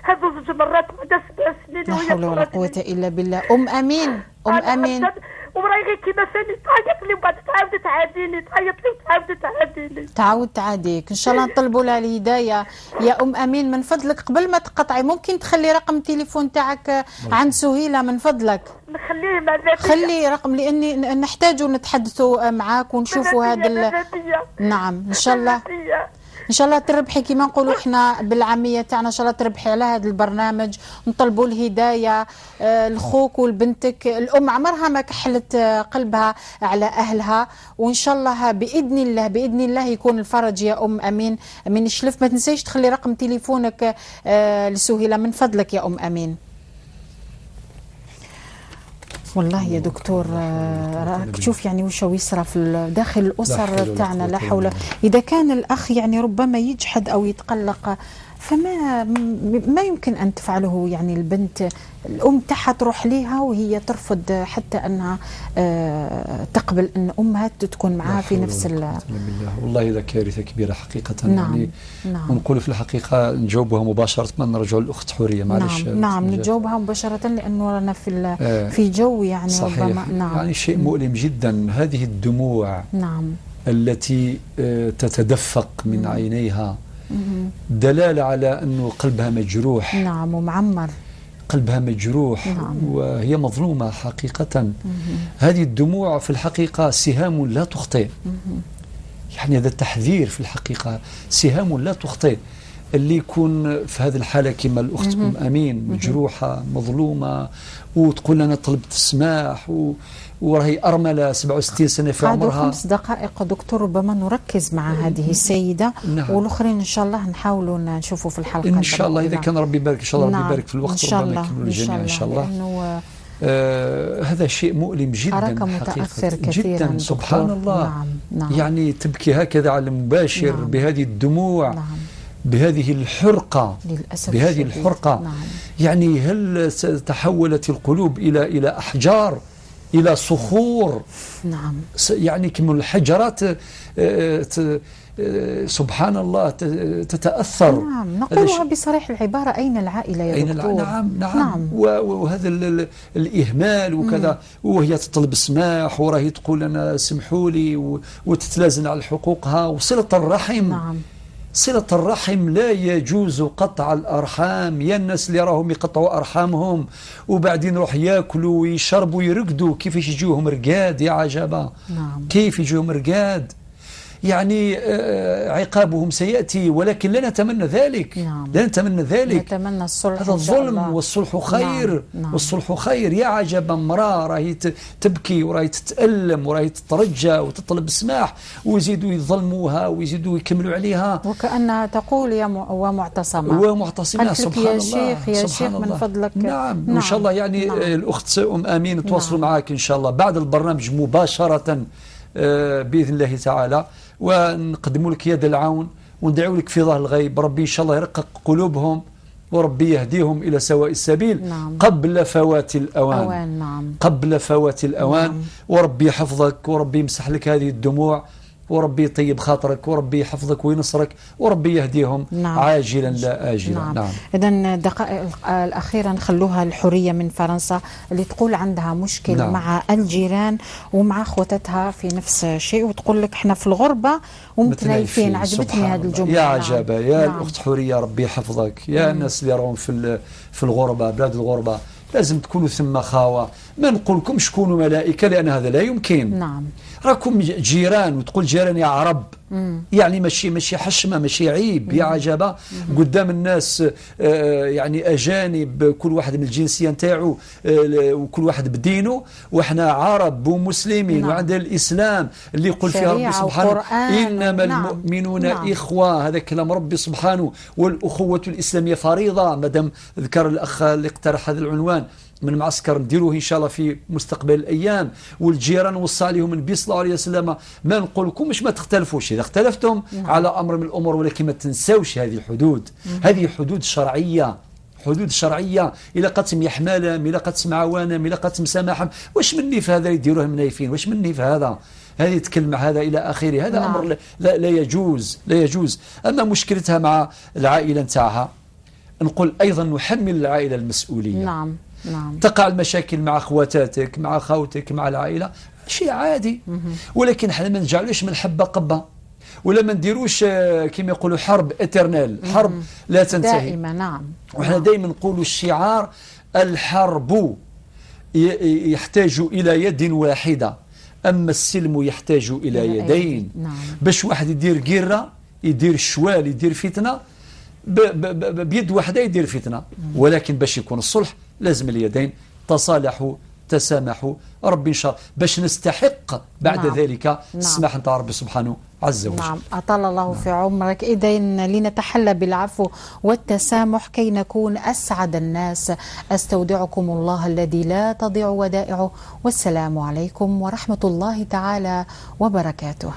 هذو زوج مرات بعد 7 سنين. لا حول ولا قوة الا بالله. ام امين، ام امين، وراهي غير كيما ثاني تعيط لي وبعد تعاود تعاديني، تعيط لي وتعاود تعاديني، تعاود تعاديك. ان شاء الله نطلبوا لها الهداية يا ام امين. من فضلك قبل ما تقطعي ممكن تخلي رقم التليفون تاعك عند سهيلة من فضلك؟ نخليه مع خلي رقم لاني نحتاجوا نتحدثوا معاك ونشوفوا هذا. نعم ان شاء الله. ان شاء الله تربحي كما نقولوا احنا بالعامية تاعنا، ان شاء الله تربحي على هذا البرنامج. نطلبوا الهداية لخوك ولبنتك. الام عمرها ما كحلت قلبها على اهلها، وان شاء الله باذن الله باذن الله يكون الفرج يا ام امين من الشلف. ما تنسيش تخلي رقم تليفونك لسهيله من فضلك يا ام امين. والله يا دكتور راك تشوف يعني وش يصرى في داخل الاسر تاعنا، لا حول. اذا كان الاخ يعني ربما يجحد او يتقلق، فما ما يمكن ان تفعله يعني البنت، الام تاعها تروح ليها وهي ترفض حتى انها تقبل ان امها تكون معها في نفس بالله. والله هذا كارثة كبيرة حقيقة. نعم. يعني نعم. ونقول في الحقيقة نجاوبها مباشرة، ما نرجعوا للاخت حورية معلش. نعم, نعم نجاوبها مباشرة لانه رانا في في جو يعني صحيح. ربما نعم يعني شيء مؤلم جدا هذه الدموع. نعم. التي تتدفق من عينيها دلالة على أنه قلبها مجروح. نعم ومعمر، قلبها مجروح. نعم. وهي مظلومة حقيقة. هذه الدموع في الحقيقة سهام لا تخطئ. يعني هذا التحذير في الحقيقة سهام لا تخطئ. اللي يكون في هذه الحالة كما الأخت أم أمين مجروحة مظلومة وتقول أنا طلبت السماح وراهي أرملة 67 سنة في عمرها. 5 دقائق دكتور ربما نركز مع هذه السيدة. نعم. والآخرين إن شاء الله نحاولوا نشوفوا في الحلقة إن شاء الله إذا كان ربي يبارك. إن شاء الله. نعم. ربي يبارك في الوقت، إن شاء ربما يكملوا الجميع إن شاء الله. هذا شيء مؤلم جدا، أراك متأثر كثيرا جدا سبحان الله. نعم. نعم. يعني تبكي هكذا على المباشر. نعم. بهذه الدموع. نعم. بهذه الحرقة، للأسف بهذه الحرقة. نعم. يعني هل تحولت القلوب إلى أحجار، إلى صخور؟ نعم. يعني كما الحجرات سبحان الله تتأثر. نعم نقولها بصريح العبارة، أين العائلة يا أين دكتور؟ نعم نعم, نعم. وهذا الإهمال وكذا، وهي تطلب السماح وراهي تقول أنا سمحوا لي وتتلازن على حقوقها وصلة الرحم. نعم. صلة الرحم لا يجوز قطع الأرحام. يا الناس اللي راهم يقطعوا أرحامهم وبعدين يروح ياكلوا ويشربوا ويرقدوا، كيفاش يجيوهم رقاد يا عجبة؟ نعم. كيف يجيوهم رقاد؟ يعني عقابهم سيأتي، ولكن لا نتمنى ذلك. نعم. لا نتمنى ذلك، نتمنى الصلح. هذا الظلم والصلح خير. نعم. نعم. والصلح خير. يا عجب، امرأة راهي تبكي وراهي تتألم وراهي تترجى وتطلب السماح، ويزيدوا يظلموها ويزيدوا يكملوا عليها، وكأنها تقول يا ومعتصمة ومعتصمة. سبحان يا الله، شيخ يا شيخ من فضلك. نعم. نعم. وإن شاء الله يعني. نعم. الأخت أم أمين تواصلوا نعم. معك إن شاء الله بعد البرنامج مباشرة بإذن الله تعالى، ونقدم لك يد العون وندعو لك في ظهر الغيب. ربي إن شاء الله يرقق قلوبهم وربي يهديهم إلى سواء السبيل. نعم. قبل فوات الأوان. نعم. قبل فوات الأوان. نعم. وربي يحفظك وربي يمسح لك هذه الدموع، وربي يطيب خاطرك وربي يحفظك وينصرك وربي يهديهم. نعم. عاجلا لا آجلا. نعم. نعم. إذا الدقائق الأخيرة نخلوها الحرية من فرنسا اللي تقول عندها مشكل. نعم. مع الجيران ومع خواتتها في نفس الشيء، وتقول لك احنا في الغربة ومتنايفين. عجبتني هذه الجملة. يا عجبة يا نعم. الأخت حورية ربي يحفظك. يا الناس اللي راهم في الغربة، بلاد الغربة، لازم تكونوا ثم خاوة. ما نقولكمش كونوا ملائكة لأن هذا لا يمكن. نعم. راكم جيران، وتقول جيران يا عرب. يعني ماشي حشمة، ماشي عيب. يا عجبة قدام الناس يعني أجانب، كل واحد من الجنسية نتاعو وكل واحد بدينه، وإحنا عرب ومسلمين. نعم. وعندنا الإسلام اللي يقول فيها ربي سبحانه إنما نعم. المؤمنون نعم. إخوة. هذا كلام ربي سبحانه. والأخوة الإسلامية فريضة. مادام ذكر الأخ اللي اقترح هذا العنوان من معسكر نديروه إن شاء الله في مستقبل الأيام. والجيران وصى عليهم النبي صلى الله عليه وسلم، ما نقول لكمش ما تختلفوش إذا اختلفتم. نعم. على أمر من الأمور، ولكن ما تنساوش هذه الحدود. هذه حدود شرعية، حدود شرعية. إلى قتم يحمالم، إلى قتم عوانم، إلى قتم سماحم. واش مني في هذا يديروه منايفين؟ واش مني في هذا؟ هذه يتكلم هذا إلى آخره. هذا نعم. أمر لا, لا يجوز، لا يجوز. أما مشكلتها مع العائلة نتاعها، نقول أيضا نحمل العائلة المسؤولية. نعم. نعم. تقع المشاكل مع اخواتاتك، مع خوتك، مع العائلة، شيء عادي. ولكن احنا ما نجعلوش من حبه قبه، ولا ما نديروش كما يقولوا حرب éternelle، حرب لا تنتهي دائما. نعم. وحنا دائما نقولوا الشعار الحرب يحتاج إلى يد واحدة، أما السلم يحتاج إلى يدين. نعم. باش واحد يدير guerre يدير الشوال، يدير فتنة بيد واحدة، يدير فتنة. ولكن باش يكون الصلح لازم اليدين تصالحوا تسامحوا، ربي إن شاء الله باش نستحق بعد ذلك السماح نتاع ربي سبحانه عز وجل. نعم، أطال الله في عمرك. إذا لنتحلى بالعفو والتسامح كي نكون أسعد الناس. أستودعكم الله الذي لا تضيع ودائعه، والسلام عليكم ورحمة الله تعالى وبركاته.